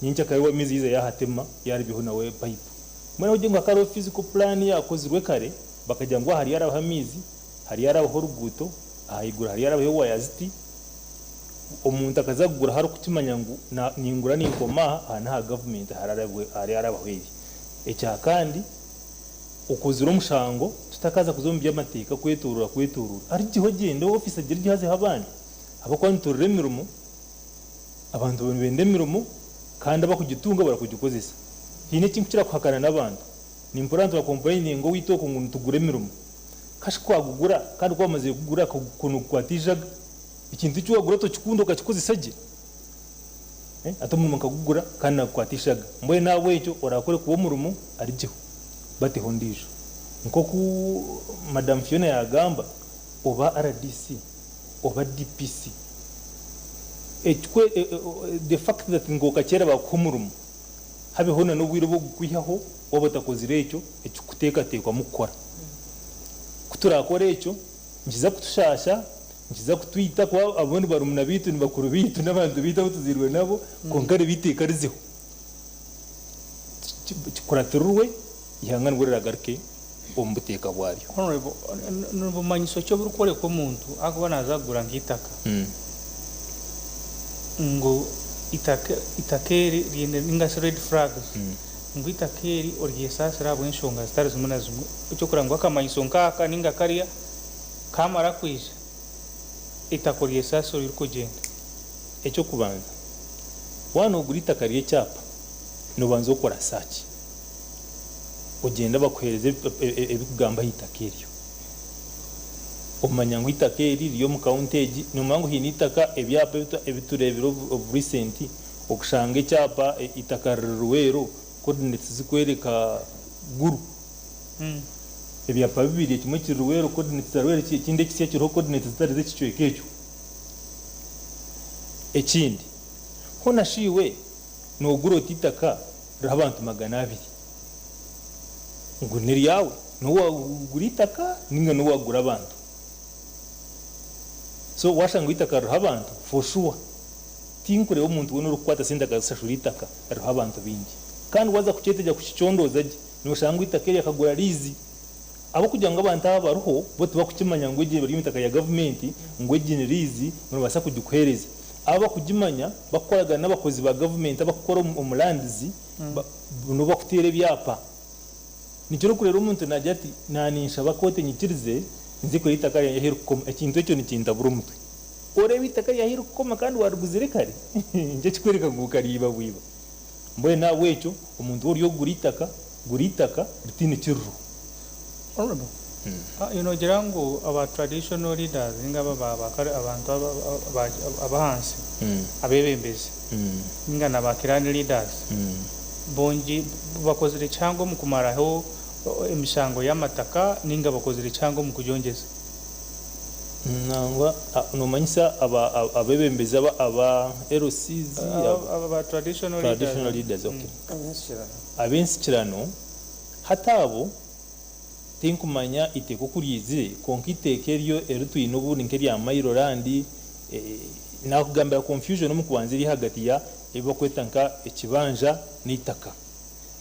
nyenkyakare we amaizi yaiza yaahatema yaarabyaho nawe pipe. Mbwenu ahabw'okugira ngu hakaba hariho physical plan eyaakozirwe kare bakagira ngu aha haryarabaho amaizi, haryarabaho oruguuto, ahaiguru haryarabaho ewaya ziti. Omuntu akaza kugura arikukimanya ngu ningura ninkoma aha, aha n'aha gavumenti harabaho ebi. Ekya kandi, okozire omushango tutakaza kuza omu by'amateeka kwetorora kwetorora. Arugyeho agyende ofiisi agirugyeho azeho abandi ahabw'okuba niturira emirimo, abantu nibenda emirimo kandi abakugitunga barakugikozesa. Haine eki nkukira kuhakana n'abantu, nimpurira abantu bakompureyininga owaitu okwo ngu nitugura emirimo. Kashi ku wagugura kandi ku wamazire kugura ku nigukwata eijaga. Ekintu eki wagura tokikunda okakikozesa gye? Hati omurimo nkagugura kandi nagukwata eishaga. Mbwenu n'ahabw'ekyo oraakore kuba omurimo arugyeho bateho ondiijo. Nk'oku Madam Fiona yaagamba, oba rdc oba DPC, the fact that ngu okakyera baakuha omurimo, habeho na n'obwire obw'okukwihaho waaba otakozire ekyo ekirikuteekateekwamu kukora. Ku turaakore ekyo, nikiza kutushaasha, nikiza kutwita kuba abo ni barumuna baitu, ni bakuru baitu, n'abantu baitu abu tuzairwe nabo, kwonka reeba eiteeka rizeho. Kikuratirirwe, eihanga nibwo riragaruke omu buteeka bwaryo. Honourable, ni bumanyiso ki oburikworeka omuntu arikuba naaza kugura nk'eitaka ngu eitaka eitaka eri riine ninga shi red flags ngu eitaka eri oryesaasire ahabw'enshonga zitari zimwe na zimwe eky'okureba ngu akamanyiso nk'aka ninga kariya kamara kwija eitaka oryesaasire orikugyenda? Eky'okubanza, waaba noogura eitaka ry'ekyapa, noobanza okora search, ogyenda bakuheereza ebirikugamba aha itaka eryo. Omanya ngu eitaka eri riri omu county egi, noomanya ngu haine eitaka ebyapa ebi tureebire of recent, okushanga ekyapa eitaka riri Luweero, coordinates zikworeka Gulu. Ebyapa bibiri, ekimwe kiri Luweero, coordinates za Luweero, ekindi ekisya kiriho coordinates zitari z'ekicweka ekyo. Ekindi, hoona shi iwe noogura ota eitaka ririho abantu 200? Ngu n'eryawe? Niiwe waagura eitaka nainga niiwe waagura abantu? So waashanga ngu eitaka ririho abantu, for sure tinkureeba omuntu weena orikukwata sente akazishashura eitaka ririho abantu baingi. Kandi waaza kukyetegyereza kukicondooza gye, nooshanga ngu eitaka eri akagura liizi. Ahabw'okugira ngu abantu aba bariho bo tibakukimanya ngu egi bari omu itaka rya gavumenti, ngu egi ni liizi, ngu nibabaasa kugikuheereza. Abo abakugimanya bakukoragana n'abakozi ba gavumenti abakukora omu lands, nibo bakuteera ebyapa. Nikyo orikureeba omuntu naagira ati, Naaninshaba kooti enyikirize nze kureba eitaka ryangye ahu ririkukoma. Ekintu ekyo nikintabura omutwe. Oreeba eitaka ryawe ahu ririkukoma kandi waariguzire kare? Nikyo ekikworeka ngu okariiba bwiba. Mbwenu n'ahabw'ekyo omuntu ou ori okugura eitaka, gura eitaka ritaine kiriro. Honourable, noogira ngu aba traditional leaders ninga aba abantu ab'ahansi, abeebembezi ninga na ba clan leaders bongi bakozire kihango omu kumaraho emishango y'amataka ninga bakozire kihango omu kugyongyeza? Nangwa nomanyisa abebembezi aba LCs? Aba traditional leaders. Traditional leaders, okay. Abensikirano hati abo tinkumanya iteeka oku ryizire kwonka iteeka eryo eri twine obundi nk'erya mailo land nakugambira confusion omu kubanza eri ahagati ya ebi bakweta nka ekibanja n'eitaka.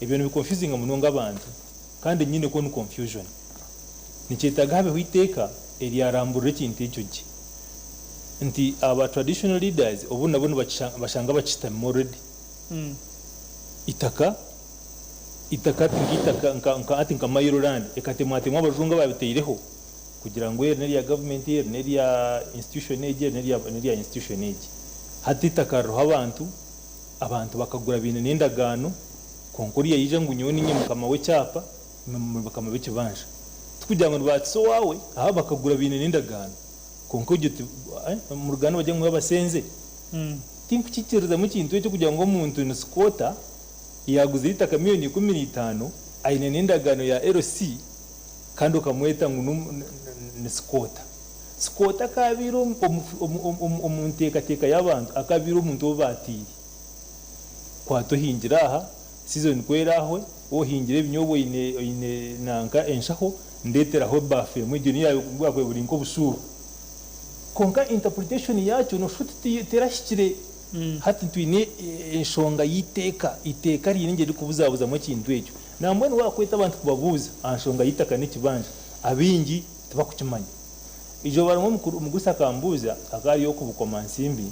Ebyo nibi confusinga munonga abantu kandi nyine kwo ni confusion. Nikyetaaga habeho eiteeka eryaramburira ekintu ekyo gye. Nti aba traditional leaders obundi nabo nibashanga bakishutamimu already. Eitaka, eitaka hati nk'eitaka nka hati nka mailo land ekatemwatemwa abajungu abaabitaireho kugira ngu eri n'erya gavumenti, eri n'erya institution egi, eri n'erya institution egi. Hati eitaka ririho abantu, abantu bakagura baine n'endagaano kwonka oriya yaija ngu nyowe niinye mukama w'ekyapa, Imwe muri bakama b'ekibanja. Tikugira ngu nibaakisa owaawe, ahaaba bakagura baine n'endagaano. Kwonka ogyo ti, omu Ruganda nibagira ngu abasenze. Tinkukiikiririzamu ekintu ekyo kugira ngu omuntu ni squatter, yaaguzire eitaka milioni 15, aine n'endagaano ya LC, kandi okamweta ngu ni squatter. Squatter akaabaire omu nteekateeka y'abantu, akaabaire omuntu ou baatiire. Kwata ohingire aha, season ku eraahwe, Wohingire ebinyobwa oine oine nanka enshaho ndeteraho ebaafu emwe egyo niyo yaakuba buri nk'obushuru. Kwonka interpretation yaakyo noshusha oti terahikire. Hati twine enshonga y'eiteeka, eiteeka riine engyeri erikubuzabuzamu ekintu ekyo. Nambwenu waakweta abantu kubabuuza aha nshonga y'eitaka n'ekibanja, abaingi tibakukimanya. Eizooba rimwe omugurusi akambuuza, akaba ari ow'oku Bukomansimbi,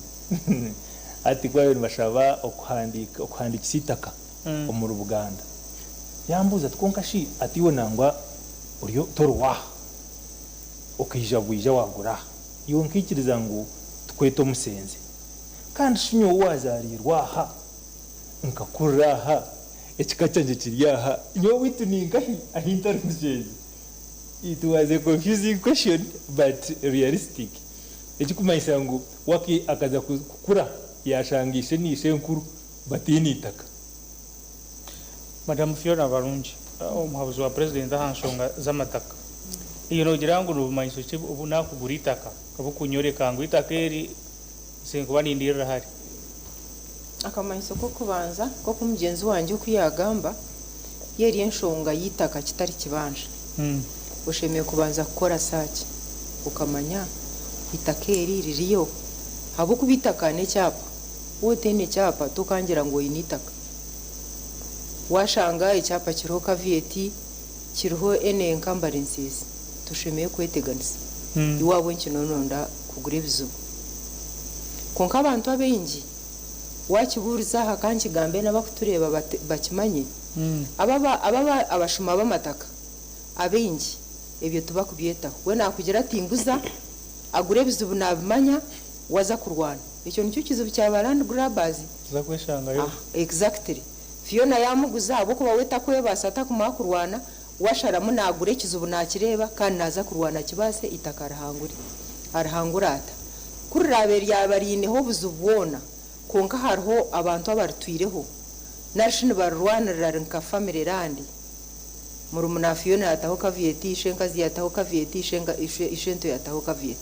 Hati ku baabaire nibashaba okuhandiika okuhandiikisa eitaka omuri Buganda, yambuuza ati, Kwonka shi ati iwe nangwa ori tori ow'aha? Okaija bwija waagura aha? Iwe nkaikiriza ngu tukwete omusenze. Kandi shi nyowe owaazaariirwe aha, nkakurira aha, ekika kyangye kiri aha, nyowe owaitu ni nkahi ahi ntari mushenzi? It was a confusing question but realistic. Ekirikumanyisa ngu we akaza kukura yaashanga ishe na ishenkuru bataine itaka. Madamu Fiona Barungi, omuhabuzi wa Purezidenti aha nshonga z'amataka, Iwe noogira ngu nibumanyiso ki obu naakugura eitaka obukunyoreka ngu eitaka eri nsinkuba nindiirira hare? Akamanyiso k'okubanza, nk'oku mugyenzi wangye oku yaagamba, yo eri enshonga y'eitaka kitari kibanja. Oshemereire kubanza kukora saaki okamanya eitaka eri ririyo ahabw'okuba eitaka n'ekyapa. Waaba otaine kyapa tokangira ngu oine eitaka. Waashanga ekyapa kiriho kavieti, kiriho any encumbrances, toshemereire kweteganisa. Iwe ahabw'enki noononda kugura ebizibu? Kwonka abantu abaingi waakibuuriza aha ka nkigambe n'abarikutureeba bakimanye, aba aba abashuma b'amataka abaingi ebyo tibakubyetaho. We naakugira ati nguza, agura ebizibu naabimanya, waza kurwana. Ekyo nikyo kizibu kya ba land grabbers. Tuza kweshangayo. Exactly. Fiona yaamuguza ahabw'okuba we takwebaasa takumanya kurwana, we asharamu naagura ekizibu naakireeba kandi naaza kurwana akibaase eitaka arihangure. Arihangure ata? Ku riraabe ryaba riineho obuzibu bwona kwonka hariho abantu abaritwireho nari shi nibarirwanirira ri nka family land, murumuna Fiona yaataho caveat, ishenkazi yaataho caveat, ishento yaataho caveat.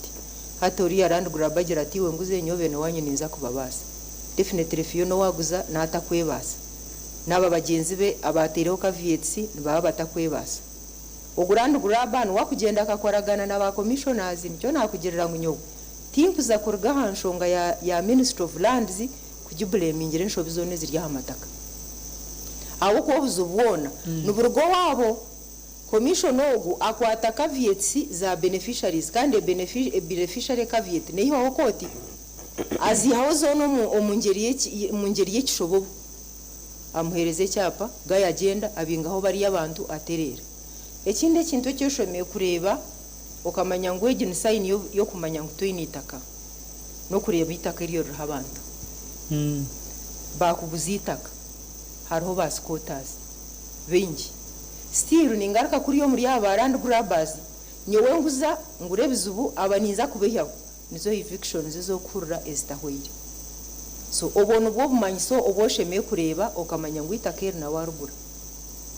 Hati oriya land grabber agira ati iwe nguze nyowe beene waanyu ninza kubabaasa. Definitely Fiona owaaguza naatakwebaasa. N'aba bagyenzi be abaataireho caveats nibaba batakwebaasa. Ogu land grabber niwe akugyenda akakoragana na ba commissioners nikyo naakugirira ngu nyowe tinkuza kuruga aha nshonga ya ya Ministry of Lands kugibulemingira enshobi zoona eziri aha mataka. Ahabw'okuba obuzibu bwona niburuga owaabo. Commissioner ogu akwata caveats za beneficiaries kandi e beneficiary caveat neihwaho kooti. Aziihaho zoona omu ngyeri y'ekishobobo. Amuheereza ekyapa, guy agyenda abingaho bariya abantu atereera. Ekindi ekintu eki oshemereire kureeba okamanya ngu egi ni sayini y'okumanya ngu toine eitaka, n'okureeba eitaka eryo ririho abantu. Baakuguza eitaka, hariho ba squatters baingi. Still ningaruka kuriya omuri aba ba land grabbers, nyowe nguza ngura ebizibu aba ninza kubaihaho. Nizo evictions ez'okuhurira ezitahweire. So obwo nibwo bumanyiso obu oshemereire kureeba okamanya ngu eitaka eri nawe arigura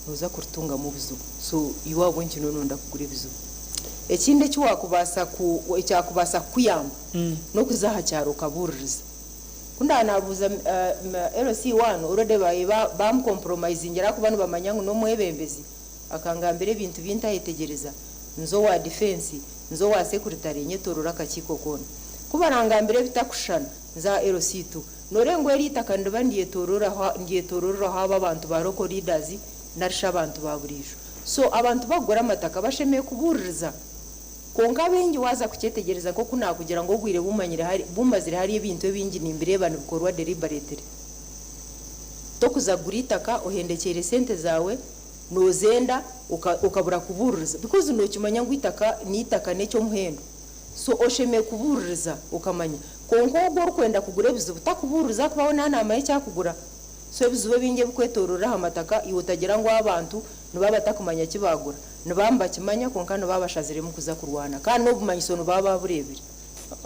noza kuritungamu obuzibu. So iwe ahabw'enki nononda kugura ebizibu? Ekindi eki wakubaasa ku ekyakubaasa kukuyamba n'okuza aha kyaro okabuuririza. Ku ndaba nabuuza LC one already babaire bamucompromisingira ahakuba nibamanya ngu n'omwebembezi akangambira ebintu bi ntayetegyereza. Nza owa defence, nza owa sekuritare nyetorora akakiiko koona. Ku barangambira ebitakushushana, nza aha LC2. Noreeba ngu eri eitaka niriba niryetororeraho abo abantu ba local leaders narishi abantu ba buriijo. So abantu bakugura amataka bashemereire kubuuririza. Kwonka abaingi waaza kukyetegyereza nk'oku naakugira ngu obwire bumazire hariyo ebintu ebingi nimbireeba nibikorwa deliberately. Tokuza kugura eitaka ohendekyeire sente zaawe nozenda okabura kubuuririza because nokimanya ngu eitaka n'eitaka n'eky'omuhendo so oshemereire kubuuririza okamanya. Kwonka ogwo orikwenda kugura ebizibu takubuuririza ahakuba we naaba naamanya eki arikugura. So ebizibu ebingi ebikwetororera aha mataka iwe otagira ngu abantu nibaba batakumanya ki baagura. Nibaba nibakimanya kwonka nibaba bashaziremu kuza kurwana kandi n'obumanyiso nibaba baabureebire.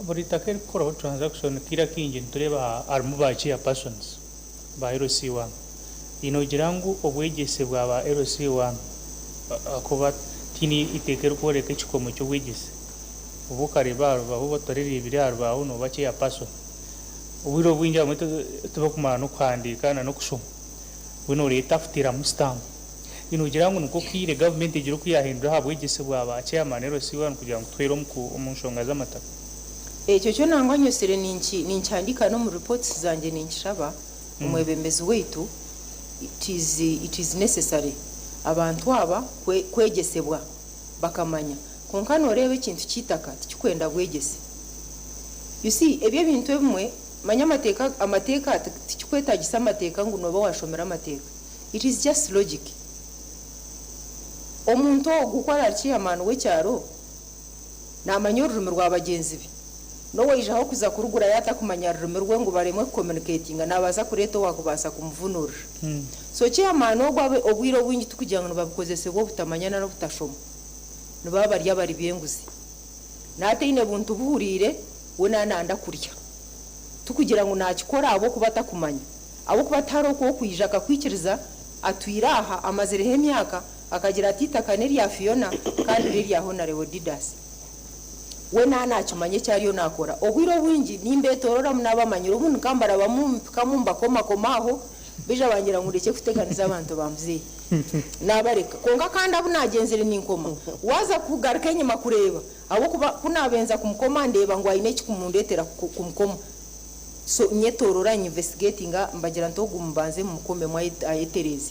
Buri itaka erikukorwaho transaction kaire akaingi nitureeba harimu ba chairpersons ba LC1. Noogira ngu obwegyese bwa ba LC1 ahakuba tihaine iteeka erikworeka ekikomo ky'obwegyese. Obu okareeba aha rubaaho oba otarereebire aha rubaaho nooba chairperson. Obwire obwingi abamwe tibakumara n'okuhandiika n'okushoma. Mbwenu oreeta akuteeramu sitampu. Noogira ngu nikwo kaire gavumenti egire oku yaahindura aha bwegyese bwa ba chairman LC1 kugira ngu tuhwere omu nshonga z'amataka? Ekyo kyo nangwa nyosire ninkihandiika n'omu reports zangye ninkishaba omwebembezi waitu, it is it is necessary abantu aba kwegyesebwa bakamanya. Kwonka noreeba ekintu ky'eitaka tikikwenda bwegyese. You see ebyo ebintu ebimwe. Manya amateeka amateeka tikikwetagisa amateeka ngu nooba washomire amateeka. It is just logic. Omuntu ogu ku arari chairman w'ekyaro, namanya orurimi rwa bagyenzi be. N'owaijaho kuza kurugurayo atakumanya rurimi rwe ngu baremwe ku communicatinga nabaasa kureeta owakubaasa kumuvunuurira. So chairman ogu abe obwire obwingi tikugira ngu nibabikozesebwa obutamanya nari obutashoma. Nibaba bari abari b'enguzi. Naataine buntu buhuriire, we naananda kurya. Tikugira ngu naakikora ahabw'okuba atakumanya. Ahabw'okuba tihariho oku okwija akakwikiriza atwire aha amazireho emyaka akagira ati eitaka n'erya Fiona kandi n'erya Honarebo Didas. We naaba naakimanya eki ariyo naakora. Obwire obwingi nimbeetoororamu naabamanyire obundi nkambarabamu mpikamu mbakomakoma aho baija bangira ngu ndekye kuteganisa abantu ba muzeeyi. Naabareka. Kwonka kandi abu naagyenzire ninkoma, waaza kugaruka enyima kureeba ahabw'okuba ku naabenza kumukoma ndeeba ngu aine ekirikundeetera kumukoma. So nyetoorora nyinvestigatinga mbagira nti ogu mubanze mumukomemu ayetereeze.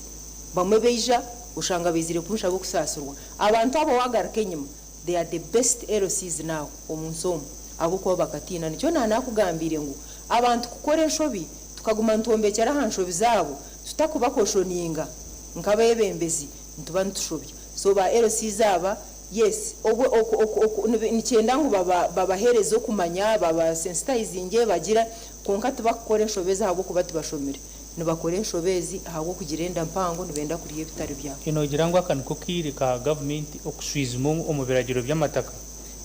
Bamwe baija oshanga baizire kunshaba okusaasirwa. Abantu abo waagaruka enyima they are the best LCs now omunsi omu ahabw'okuba bakatiina. Nikyo naanakugambiire ngu abantu kukora enshobi tukaguma nitwombekyera aha nshobi zaabo tutakubakoshoninga nk'abeebembezi nituba nitushobya. So ba LCs aba yes obwe oku oku oku nikyenda ngu baba babaheereze okumanya baba sensitizinge bagira kwonka tibakukora enshobe ezi ahabw'okuba tibashomire. Nibakora enshobe ezi ahabw'okugira enda mpango nibenda kurya ebitari byabo. Noogira ngu aka niko kaire ka gavumenti okushwijuma omu biragiro by'amataka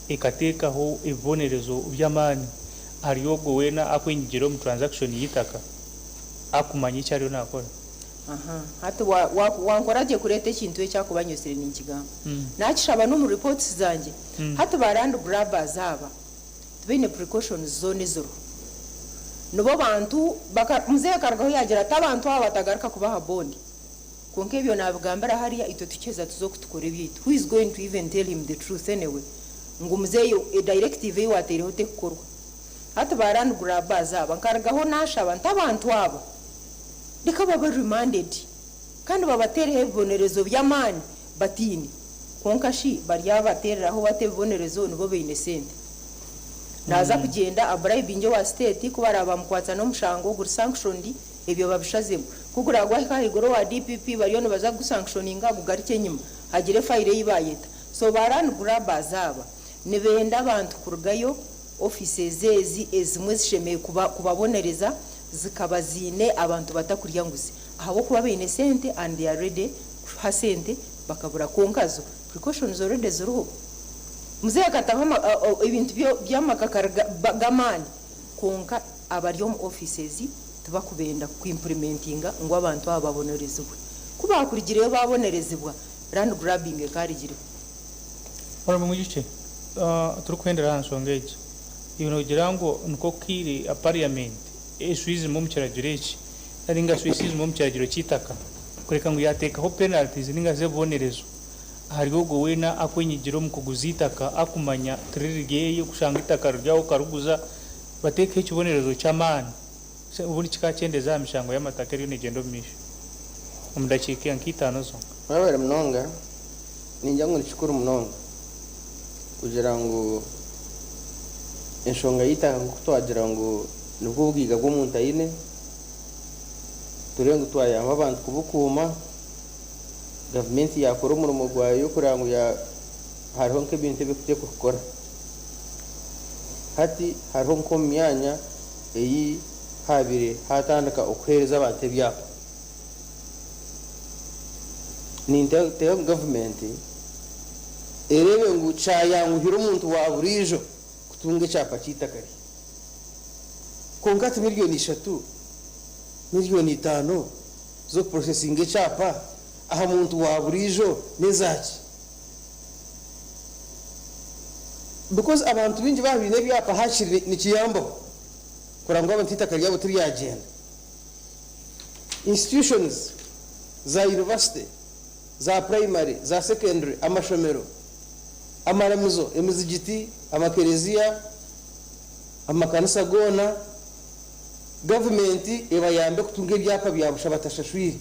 ekateekaho ebibonerezo by'amaani ahari ogwo weena akwenyigira omu transaction y'eitaka akumanya eki ariyo naakora? Aha, hati wa, wa, wankora gye kureeta ekintu eki ahakuba nyosire ninkigamba. Naakishaba n'omu reports zangye. Hati ba land grabbers aba tibaine precautions zoona eziriho. Nibo bantu, baka, muzeeyi akarugaho yaagira ati abantu aba batagaruka kubaha bond. Kwonka ebyo naabigambira hariya, itwe tukiheza tuze oku tukora ebyaitu. Who is going to even tell him the truth anyway? Ngu muzeeyi e directive ei waataireho tekukorwa. Hati ba land grabbers aba, nkarugaho naashaba nti abantu aba reka babe remanded kandi babateereho ebibonerezo by'amaani batiine. Kwonka shi baryabateereraho bata ebibonerezo nibo baine sente? Naaza kugyenda abribinge owa state ku baraabe bamukwatsa n'omushango guri sanctioned ebyo babishazemu. Ku guraagwahika ahaiguru owa DPP bariyo nibaza kugusanctioninga gugarukye enyima hagire file ei baayeta. So ba land grabbers aba nibenda abantu kurugayo offices ezi ezimwe zishemereire kuba kubabonereza zikaba ziine abantu batakurya nguzi ahabw'okuba baine sente and they are ready kuha sente bakabura kwonka zo precautions already ziriho. Muzeeyi akataho ama ebintu by'amakakari g'amaani kwonka abari omu offices tibakubenda ku implementinga ngu abantu aba babonerezibwe. Ku baakurugireyo baabonerezibwa, land grabbing ekaarugireho. Honourable Mwijukye, turikuhendera aha nshonga egi, iwe noogira ngu niko kaire Parliament eshwijuma omu kiragiro eki nari ninga shi eshwijuma omu kiragiro ky'eitaka kureka ngu yaateekaho penalties ninga shi ebibonerezo ahari ogwo weena akwenyigira omu kuguza eitaka akumanya tiriri ryeye kushanga eitaka riri aho okariguza bateekeho ekibonerezo ky'amaani obundi kikaakyendeza aha mishango y'amataka eriyo neegyenda omu maisho omu dakiika nk'eitaano zonka. Mwebare munonga, ningira ngu nikikuru munonga kugira ngu enshonga y'eitaka nk'oku twagira ngu nibwo bugaiga bw'omuntu aine, turebe ngu twayamba abantu kubukuuma, gavumenti yaakora omurimo gwayo kureba ngu hariho nk'ebintu ebi erikuteekwa kukora. Hati hariho nk'omu myanya ei haabaire haatandika okuheereza abantu ebyapa. Ninteekateeka ngu gavumenti ereebe ngu kyayanguhira omuntu wa buriijo kutunga ekyapa ky'eitaka rye. Kwonka ti miriyoni ishatu, miriyoni itaano z'okupurosesinga ekyapa aha muntu wa buriijo n'ezaaki? Because abantu baingi baaba baine ebyapa haakiri nikiyambaho kureba ngu abantu eitaka ryabo tiryagyenda. Institutions za yunivasite, za purayimare, za sekendure, amashomero, amaramizo, emizigiti, amakereziya, amakanisa goona, gavumenti ebayambe kutunga ebyapa bya busha batashashwire.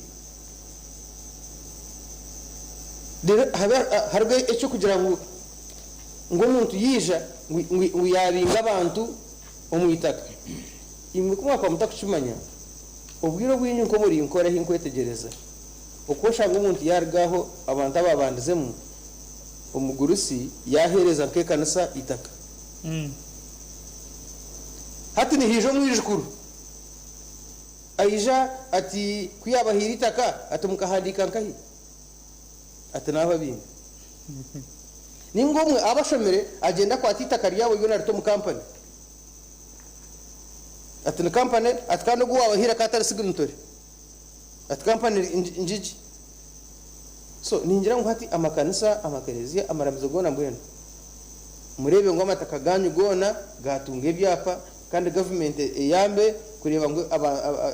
Reero habe hariho eky'okugira ngu ngu omuntu yaija ngu ngu yaabinga abantu omu itaka. Imwe ku mwakuba mutakukimanya, obwire obwingi nk'omuri Nkore ahi nkwetegyereza, oku oshanga omuntu yaaruga aho abantu abaabandizemu, omugurusi yaaheereza nk'ekanisa eitaka. Hati nihaija omwijukuru aija ati ku yaabahaire eitaka ati mukahandiika nkahi? Ati n'ahu abaine. Nainga omwe aba ashomire agyenda akwata eitaka ryabo ryona arita omu kampani. Ati ni kampani ati kandi ogu owaabahaire akaba atari signatory. Ati kampani ngigi. So ningira ngu hati amakanisa, amakereziya, amaramizo goona mbwenu mureebe ngu amataka gaanyu goona gaatunga ebyapa kandi gavumenti eyambe kureeba ngu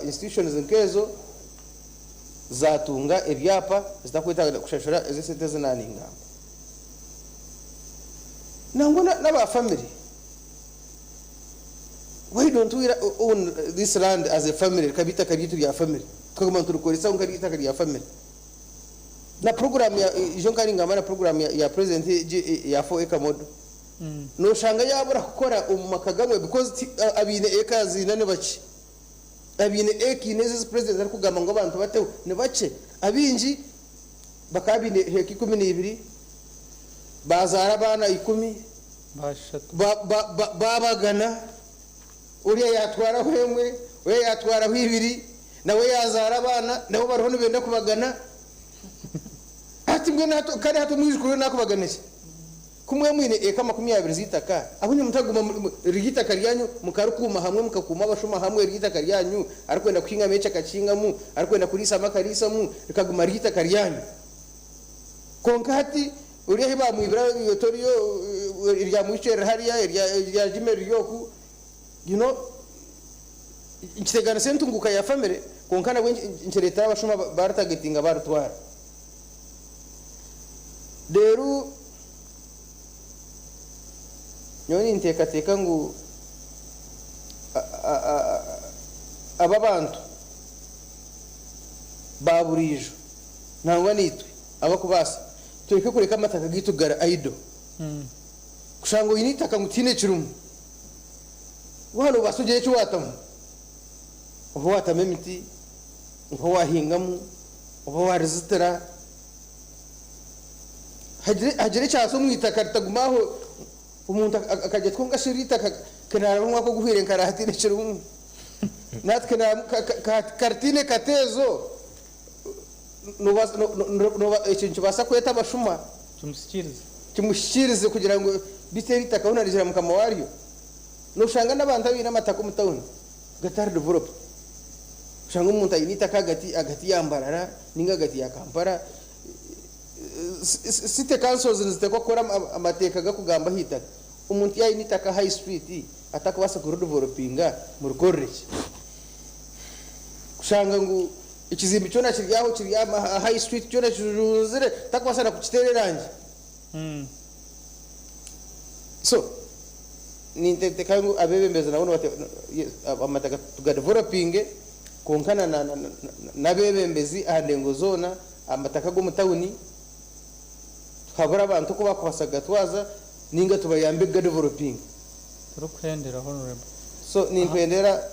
institutions nk'ezo zaatunga ebyapa zitakwetaaga kushashura ezo esente ezi naaningamba. Nangwa n'aba family, why don't we own this land as a family rikaba eitaka ryaitu rya family tukaguma niturikoresa nka eitaka rya family. Na program ya ijo nka ningamba na program ya president egi ya 4 acre model noshanga yabura kukora omu maka gamwe because abaine eka ziina ni bakye. Abaine eka ina ezi president arikugamba ngu abantu bateho ni bakye. Abaingi bakaba baine heka 12, bazaara abaana 10, babagana, oriya yatwaraho emwe, oriya yatwaraho ibiri, nawe yazaara abaana, nabo bariho nibenda kubagana. Hati mbwenu hati kandi hati omwijukuru we nakubagana ki? Ku mwe mwine eka 20 z'eitaka, ahu mutaguma riri eitaka ryanyu mukarikuuma hamwe mukakuuma abashuma hamwe riri eitaka ryanyu, arikwenda kuhingamu eki akakihingamu, arikwenda kuriisamu akariisamu, rikaguma riri eitaka ryanyu. Kwonka hati oriya ahi baamwibira iwe toriyo, erya Mwicho riri hariya, erya Jimmy riri oku, you know, nkiteganisa entunguuka ya famire kwonka nabwe nkireetera abashuma baaritagetinga baaritwara. Reero nyowe ninteekateeka ngu aba abantu ba buriijo nangwa naitwe abarikubaasa tureke kureka amataka gaitu gari idle. Kushanga oine eitaka ngu tihaine ekirimu, waaba noobaasa ogire eki waatamu, oba waatamu emiti, oba waahingamu, oba waarizitira, hagire ekyaasa omu itaka ritaguma aho omuntu akagira ati kwonka shi eri itaka ka naaraba omwaka oguhweire nkaraaha tihaine ekirimu, nahati ka ritaine kateezo, ekyo nikibaasa kweta abashuma. Kimusikiirize. Kimusikiirize kugira ngu beitu eri itaka hoona rigira mukama waaryo. Nooshanga n'abantu abaine amataka omu tawuni gatari developed. Oshanga omuntu aine eitaka ahagati ya Mbarara ninga ahagati ya Kampala. City councils niziteekwa kukora amateeka gakugamba aha itaka. Omuntu yaaba aine eitaka High Street atakubaasa kuridevelopinga murikorere ki? Kushanga ngu ekizimbe kyona kiri aho kiri aha High Street kyona kijunzire takubaasa na kukiteera erangi. So ninteekateeka ngu abeebembezi nabo amataka tugadevelopinge kwonka n'abeebembezi aha ndengo zoona amataka ag'omu tawuni tuhabure abantu oku bakubaasa kugatwaza ninga tubayambe kugadevelopinga. Turikuhendera Honourable. So ninkwendera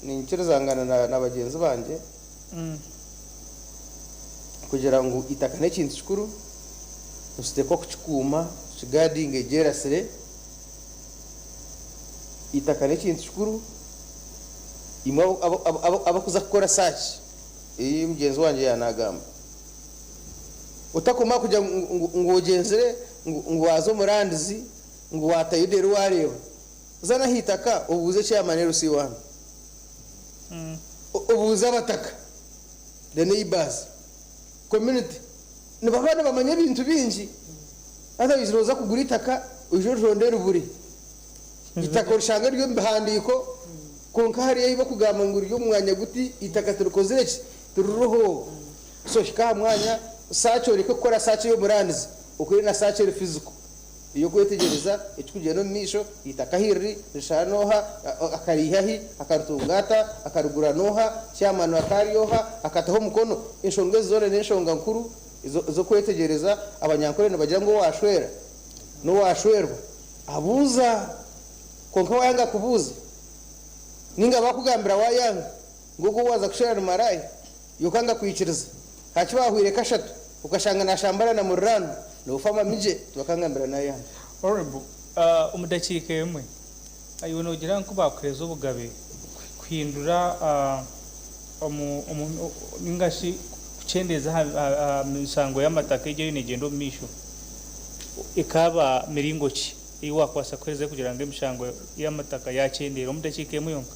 ninkirizangana na bagyenzi bangye kugira ngu eitaka n'ekintu kikuru nituteekwa kukikuuma tukigaadinge gyerasire. Eitaka n'ekintu kikuru imwe abakuza kukora search ei mugyenzi wangye yaanagamba. Otakoma kugira ngu ogyenzire ngu waaza omurandizi ngu waatayo reero waareeba. Za n'aha itaka obuuze chairman LC one. Obuuze abataka, the neighbours, community. Nibaba nibamanya ebintu bingi. Otherwise nooza kugura eitaka oije orironde ribure. Eitaka orishange riri omu bihandiiko kwonka hariyo ahu barikugamba ngu riri omu mwanya guti eitaka tirikozire ki? Tiririho. So hika aha mwanya search oreke kukora search ey'omurandizi okore na search eri physical ey'okwetegyereza ekirikugyenda omu maisho, eitaka ahu riri rishara n'oha, akariiha hi, akaritunga ata, akarigura n'oha, chairman akaba ari oha, akataho omukono. Enshonga ezi zoona n'enshonga nkuru ez'okwetegyereza. Abanyankore nibagira ngu owaashwera n'owaashwerwa abuuza kwonka waayanga kubuuza Ninga bakugambira wayanga ngu ogwo owaza kushwera ni maraya iwe okanga kwikiriza haki bahwire kashatu okashanga nashambana na muriraanwa nofa amamigye tibakangambira nayanga. Honourable, omu dakiika emwe, iwe nogira ngu kubakuheereza obugabe kuhindura omu omu ninga shi kukyendeeza aha mishango y'amataka egyo eriyo negyenda omu maisho, ekaaba miringo ki ei waakubaasa kuherezayo kugira ngu emishango y'amataka yaakyendeera omu dakiika emwe yonka?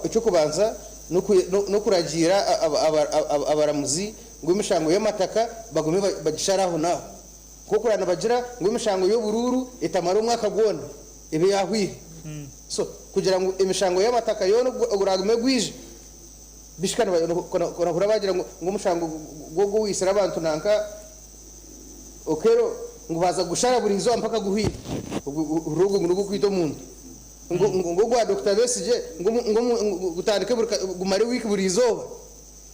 Eky'okubanza n'okuragiira abaramuzi ngu emishango y'amataka bagume bagishare aho n'aho. Nk'oku oraba nibagira ngu emishango y'oburuuru etamara omwaka gwona ebe yaahwire. So kugira ngu emishango y'amataka yoona oguragume gwije bishika nohurira bagira ngu omushango gw'ogwo owaitsire abantu nanka Okello ngu baaza kugushara buri izooba mpaka guhwire. Hurira ogwo ngu nigw'okwita omuntu. Ngu ogwa Dokita Besigye ngu gutandike gumare wiiki buri izooba.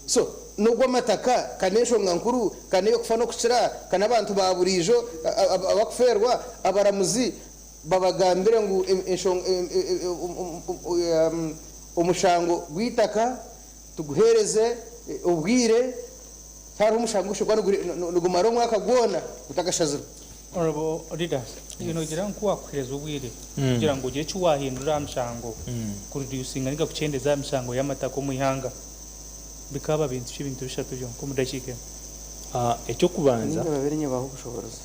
So n'ogw'amataka ka n'enshonga nkuru ka n'ey'okufa n'okukira ka n'abantu ba buriijo abakufeerwa abaramuzi babagambire ngu omushango gw'eitaka tuguheereze obwire Tihariho omushango ogushemereire kuba nigumara omwaka gwona gutakashazirwe. Honourable Leader, iwe nogira ngu kuwakuhereza obwire kugira ngu ogire eki wahindura aha mishango, ku reducinga ninga kukyendeza aha mishango y'amataka omu ihanga, bikaaba bintu ki ebintu bishatu byonka omu dakiika emwe? Eky'okubanza, Ninga babere nyabaha obushoboorozi.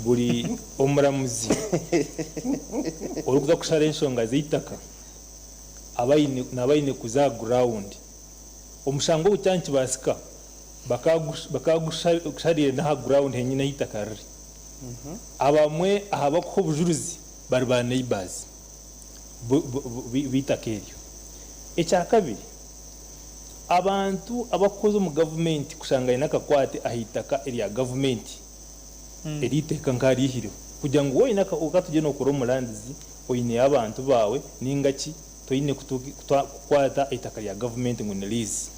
buri omuramuzi orikuza kushara enshonga z'eitaka aba aine naaba aine kuza aha ground. Omushango ogu kyaba nikibaasika bakaagushariire n'aha ground henyini ahu eitaka riri. Abamwe aha bakuha obujurizi bari ba neighbours b'eitaka eryo. Ekyakabiri, abantu abakukoza omu gavumenti kushanga aine akakwate aha itaka erya gavumenti eri eiteeka nk'aryihireho kugira ngu waaba oine ka tugire nookora omu lands oineyo abantu baawe ninga ki Toine kukwata eitaka rya gavumenti ngu ni liizi.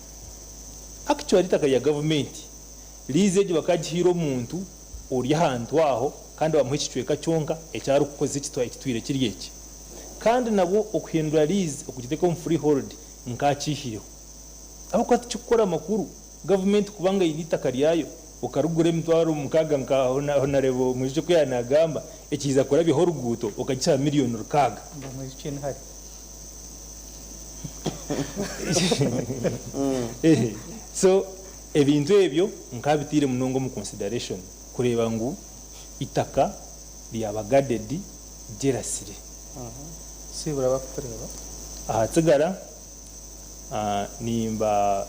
Actually eitaka rya gavumenti, liizi egyo bakagihaire omuntu ori ahantu aho kandi bamuha ekicweka kyonka eki arikukozesa ekitwire kiri ekye. Kandi nabwo okuhindura liizi okugiteeka omu freehold nkaakiihireho. Ahabw'okuba tikikukora makuru gavumenti kuba ngu eine eitaka ryayo okarigura emitwaro mukaaga nka Honarebo Mwijukye oku yaaba naagamba, ekiiza kurabyaho oruguuto okagishaba miriyoni rukaaga. Ngu Mwijukye ni hari. So ebintu ebyo nkabiteire munonga omu consideration kureeba ngu eitaka ryaba guarded jealously. Siibura abakutureeba. Ahatsigara Nimba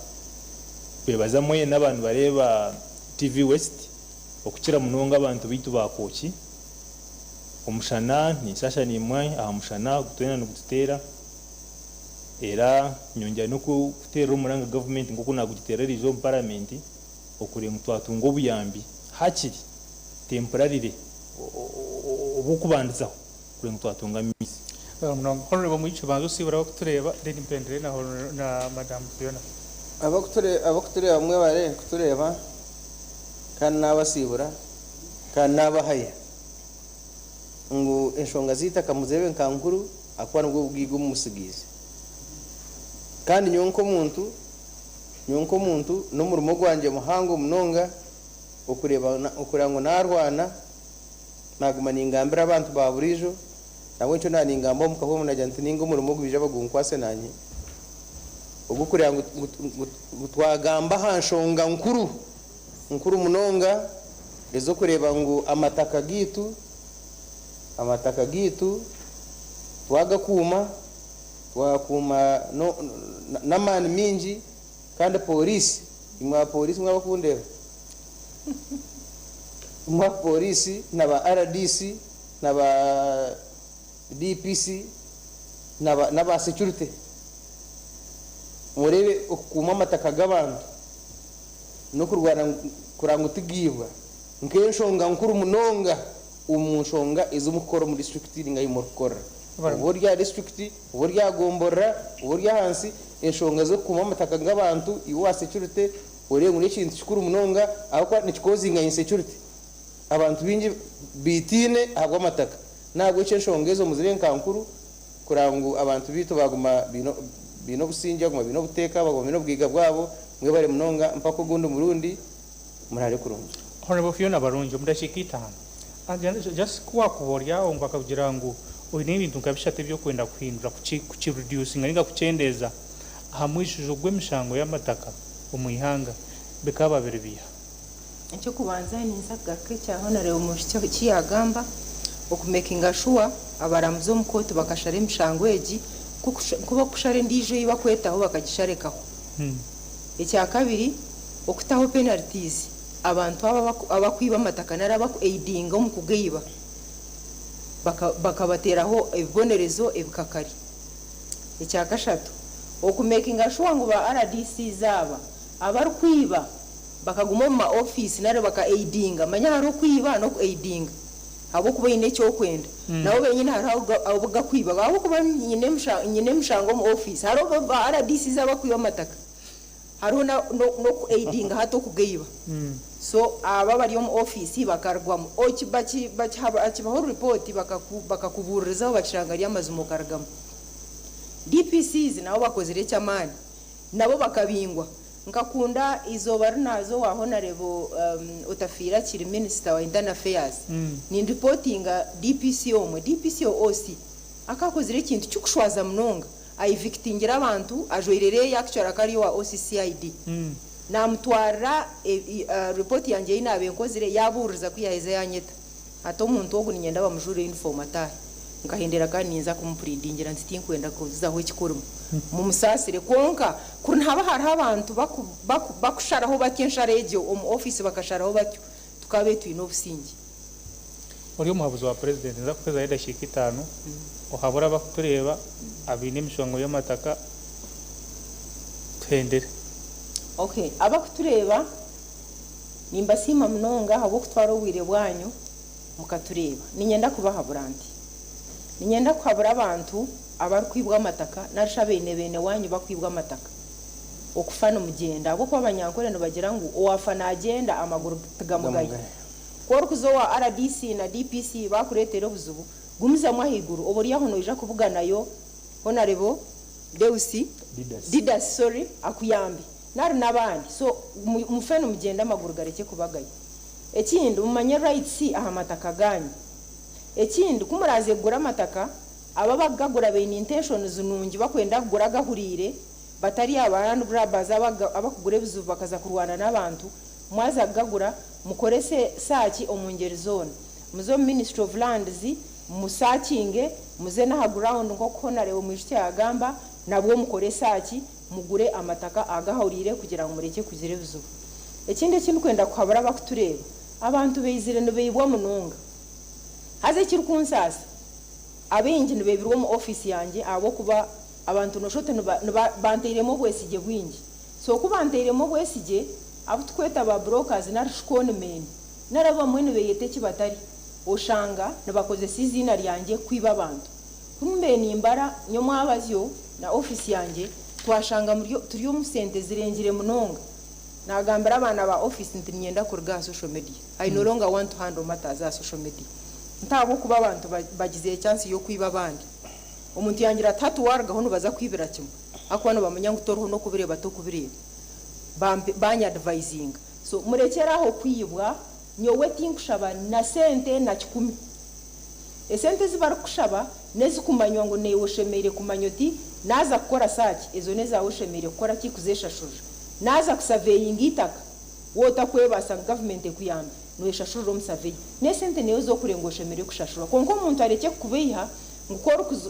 bebaza mwena aba nibareeba TV West okukira munonga abantu baitu ba Kooki. Omushana ninshasha nimwe aha mushana ogu twena nigututeera era nyongyera n'okuteerera omuranga gavumenti nk'oku naagugiteera eriizooba omu paramenti okureeba ngu twatunga obuyambi hakiri temporarily obw'okubandizaho. Kureba ngu twatunga amaizi. Honourable Mwijukye banza osiibure abakutureeba then mpendere na na Madam Fiona. Abakutureeba mwebare kutureeba kandi nabasiibura kandi nabahaya ngu enshonga z'eitaka muzireebe nka nkuru ahakuba nibwo bugaiga obu musigaize. Kandi nyowe nk'omuntu nyowe nk'omuntu n'omurimo gwangye muhango munonga okureeba okureeba ngu narwana Naaguma ningambira abantu ba buriijo, nabwo nikyo naaba ningamba omu kahoomu nagira nti nainga omurimo ogu baije bagunkwase naanye, ogw'okureeba ngu twagamba aha nshonga nkuru, nkuru munonga ez'okureeba ngu amataka gaitu, amataka gaitu twagakuuma, twagakuuma n'amaani maingi kandi pooriisi, imwe aba pooriisi imwe abakundeeba, Imwe aba pooriisi na ba rdc na ba DPC n'aba securite mureebe okukuuma amataka g'abantu n'okurwana kureba ngu tigaibwa nk'enshonga nkuru munonga omu nshonga ezi murikukora omu disiturikiti ninga ahu murikukorera. Oba ori aha disiturikiti, oba ori aha gomborora, oba ori ahansi, enshonga z'okukuuma amataka g'abantu iwe owa securite Oreeba ngu n'ekintu kikuru munonga ahabw'okuba nikikozinga insecurity. Abantu baingi baitaine ahabw'amataka. N'ahabw'ekyo enshonga ezo muzirebe nka nkuru kuraba ngu abantu baitu baguma baine obusingye, baguma baine obuteeka, baguma baine obugaiga bwabo. Mwebare munonga mpaka ogundi murundi, muraare kurungi. Honorable Fiona Barungi, omu dakiika itaano, just ku wakuba ori aho ngu bakakugira ngu oine ebintu nka bishatu eby'okwenda kuhindura kukireducinga ninga kukyendeeza aha mwijuzo gw'emishango y'amataka omu ihanga bikaba biri biiha? Eky'okubanza ninza kugaruka ekya Honorable Mushiki eki yagamba, okumekinga shuwa abaramuzi omu kooti bakashara emishango egi nk'oku bakushara endiijo ei bakwetaho bakagisharekaho. Ekyakabiri, okutaho penalties abantu aba abakwiba amataka nari abaku-aidinga omu kugaiba, bakabateraho ebibonerezo ebikakari. Ekyakashatu, okumekinga shuwa ngu ba RDCs aba abarikwiba bakaguma omu ma ofiisi nari baka-aidinga. Manya hariho okwiba n'oku-aidinga ahabw'okuba oine ekyokwenda. Nabo benyini hariho abu gakwiba ahabw'okuba nyine emishango omu ofiisi, hariho ba RDCs abakwiba amataka, hariho n'oku-aidinga hati okugaiba. So aba abari omu ofiisi bakarugwamu, bakibaho ripooti, bakakubuuririzaho, bakishanga ari amazima, okarugamu. DPCs nabo bakozire eky'amaani, nabo bakabingwa. Nkakunda izooba rinaaza owa Honorable Otafiire akiri Minister wa Internal Affairs, nindipootinga DPC omwe, DPC OC, akakozire ekintu kikushwaza munonga, aevictingire abantu ajwaire reeyo, actually akaba ari owa OCCID. Namutwarira ripooti yangye ei naaba enkozire, yabuuririza, ku yaheza yanyeta ati, "Omuntu ogu ninyenda bamujuure uniform ataahe." Nkahendera kandi ninza kumupleadingira nti tinkwenda kuzaho ekikurimo, mumusaasire. Kwonka kuri nihaba hariho abantu bakusharaho batyo enshara egyo omu ofiisi, bakasharaho batyo, tukabe twine obusingye. Ori omuhabuzi wa Purezidenti, nza kukuhezaho edakiika 5 ohabura abakutureeba abaine emishongo y'amataka, tuhendere. Okay, abakutureeba nimbasiima munonga ahabw'okutwara obwire bwanyu mukatureeba. Ninyenda kubahabura nti ninyenda kuhabura abantu abarikwibwa amataka narishi abaine beene wanyu bakwibwa amataka. Okufa nimugyenda, ahabw'okuba Abanyankore nibagira ngu owafa nagyenda amaguru tigamugaye. Ku orikuza owa RDC na DPC bakureetera obuzibu, gumizamu ahaiguru, oba ori aho noija kubuganayo Honorable Deusi. Didas. Didas, sorry, akuyambe nari n'abandi. So mufe nimugyenda, amaguru garekye kubagaya. Ekindi, mumanye rights aha mataka ganyu. Ekindi, ku muraze kugura amataka, aba bakugagura baine intentions nungi, bakwenda kugura agahuriire, batari aba land grabbers abakugura ebizibu bakaza kurwana n'abantu. Mwaza kugagura, mukorese search omu ngeri zoona. Muze omu Ministry of Lands musearchinge, muze n'aha ground nk'oku Honorable Mwijukye yagamba, nabwo mukore search, mugure amataka agahuriire kugira ngu murekye kugira ebizibu. Ekindi ekindikwenda kuhabura abakutureeba, abantu baizire nibaibwa munonga. Haza ekirikunsaasa, abaingi nibeebirwa omu ofiisi yangye, ahabw'okuba abantu noshote banteiremu obwesigye bwingi. So ku banteiremu obwesigye, abu tukweta ba brokers nari conmen nari abamwe nibeyeta eki batari, oshanga nibakozesa iziina ryangye kwiba abantu. Kumbe nimbara nyomwabazyo na ofiisi yangye, twashanga turi omu sente zirengire munonga. Nagambira abaana ba ofiisi nti ninyenda kuruga aha social media. I no longer want to handle matters aha social media, ntahabwokuba abantu bagize chance y'okwiba abandi. Omuntu yangira ati hati warugaho nibaza kwibira kimwe, akuba nibamanya ngu toriho n'okubireba, tokubireba. Banyadvisinga. So murekyeraho kwibwa. Nyowe tinkushaba na sente na 100. Esente ezi barikushaba nezikumanywa ngu newe oshemeire kumanya oti naza kukora search, ezo nezawe oshemeire kukora ki kuzeshashurira. Naza kusurveyinga itaka, wotakwebasa ngu gavumenti ekuyambe, noyeshashurira omu survey nesente neyo zokurenga oshemeire kushashura. Konka omuntu arekye kukubeiha ngu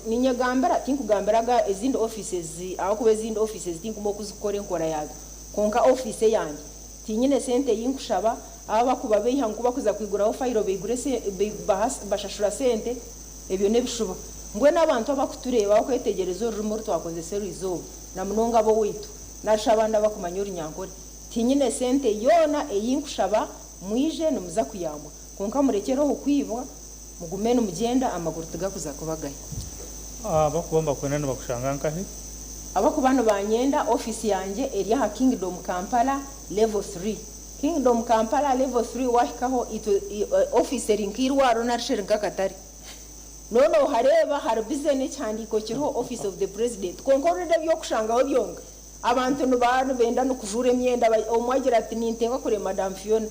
ninyegambira, tinkugambiraga ezindi offices, ahakuba ezindi offices tinkuma okuzikora enkora yazo. Konka office eyangye tinyine sente yinkushaba. Aba bakuba beiha ngu bakuza kwiguraho fayiro beigure bashashura sente, ebyo n'ebishuba. Mbwenu abantu abakutureeba, bakwetegereza orurimi oru twakozesa erwizooba, na munonga ab'owaitu narisha abandi abakumanya Orunyankore, tinyine sente yoona eyinkushaba. Mwije nimuza kuyambwa, konka murekyereho kwibwa, mugume nimugyenda, amaguru tigakuza kubagaya. Abakuba nibakwenda nibakushanga nkahi? Abakuba nibanyenda, ofiisi yangye eri aha Kingdom Kampala level 3. Kingdom Kampala level 3, wahikaho itwe ofiisi eri nk'irwaro narishi eri nk'akatare. Noona ohareeba hari bize n'ekihandiiko kiriho Office of the President kwonka orurenda eby'okushangaho byonka. Abantu nibaba nibenda n'okujuura emyenda omwe agira ati ninteekwa kureeba Madam Fiona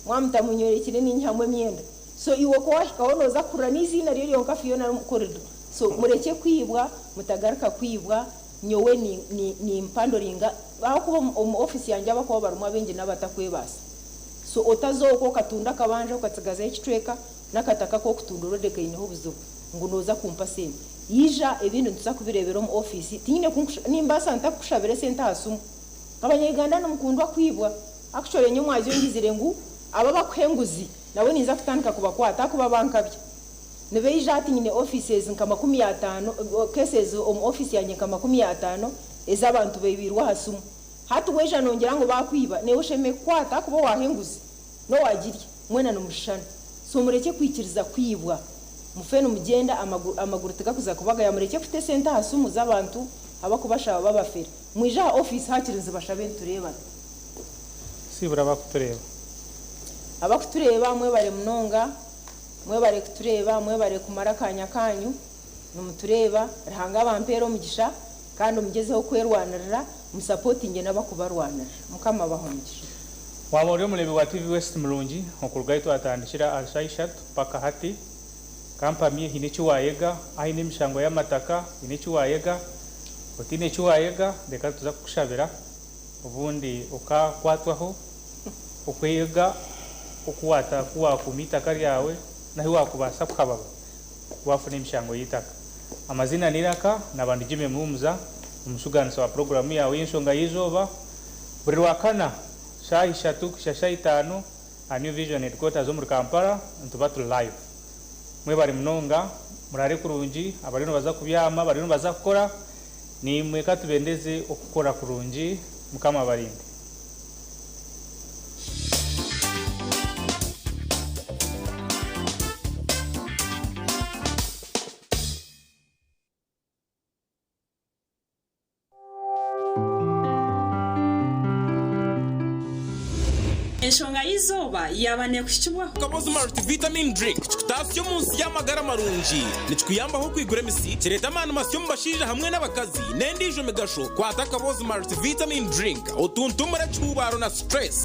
mwamutamunyorekire ninyihamu emyenda. So iwe ku wahikaho nooza kuhurira n'eiziina rye ryonka Fiona omu corridor. So murekye kwibwa, mutagaruka kwibwa, nyowe ni ni nimpandoringa ahakuba omu office yangye abakuba barimu abaingi n'abatakwebaasa. So otaza okwo okatunda akabanja okatsigazayo ekicweka n'akataka k'okutunda already kaineho obuzibu ngu nooza kumpa sente. Ija ebindi nituza kubireebera omu office tinyine ku nimbaasa nta kukushabira esente aha simu. Abanya-Uganda nimukundwa kwibwa. Actually nyowe mwazyo ngizire ngu abo abakuha enguzi nabo ninza kutandika kubakwata ahakuba bankabya. Nibaija hati nyine offices nka 50, cases omu office yangye nka 50 ez'abantu baibirwe aha simu. Hati waija nongyera ngu baakwiba, naiwe oshemereire kukwata ahakuba owaaha enguzi n'owaagirya mwena nimushushana. So murekye kwikiriza kwibwa. Mufe nimugyenda amaguru tigakuza kubagaya. Murekye kuta esente aha simu z'abantu abakubashaba babafera. Mwije aha office hakiri nzibashabe nitureebana. Sibura abakutureeba. Abakutureeba mwebare munonga, mwebare kutureeba, mwebare kumara akanya kanyu nimutureeba. Ruhanga abampeere omugisha kandi mugyezeho kwerwanirira, musapotingye n'abakubarwanirira. Mukama abahe omugisha. Waaba ori omureebi wa TV West murungi, okuruga ahi twatandikira ahari shaaha ishatu paka hati, kampamye haine eki waayega, ahaine emishango y'amataka haine eki waayega, otaine eki waayega reka nituza kukushabira obundi okakwatwaho okwega oku waakuuma eitaka ryawe n'ahu waakubaasa kuhababa waafuna emishango y'eitaka. Amaziina n'eiraka naaba ndi Jimmy Muhumuza, omushugaanisa wa puroguraamu yaawe y'enshonga y'eizooba buri Rwakana shaaha ishatu kuhitsya shaaha itaano aha New Vision Headquarters omuri Kampala nituba turi live. Mwebare munonga, muraare kurungi, abariyo nibaza kubyama, abariyo nibaza kukora, naimwe ka tubendeze okukora kurungi, Mukama abarinde. Enshonga y'eizooba yaaba neekuhikibwaho. Kabozi Multivitamin Drink kikutaasya omu nsi y'amagara marungi. Nikikuyambaho okwigura emisi, kireeta amaani masya omu bashaija hamwe n'abakazi, n'endiijo migasho. Kwata Kabozi Multivitamin Drink otuntumure ekihuubaaro na stress.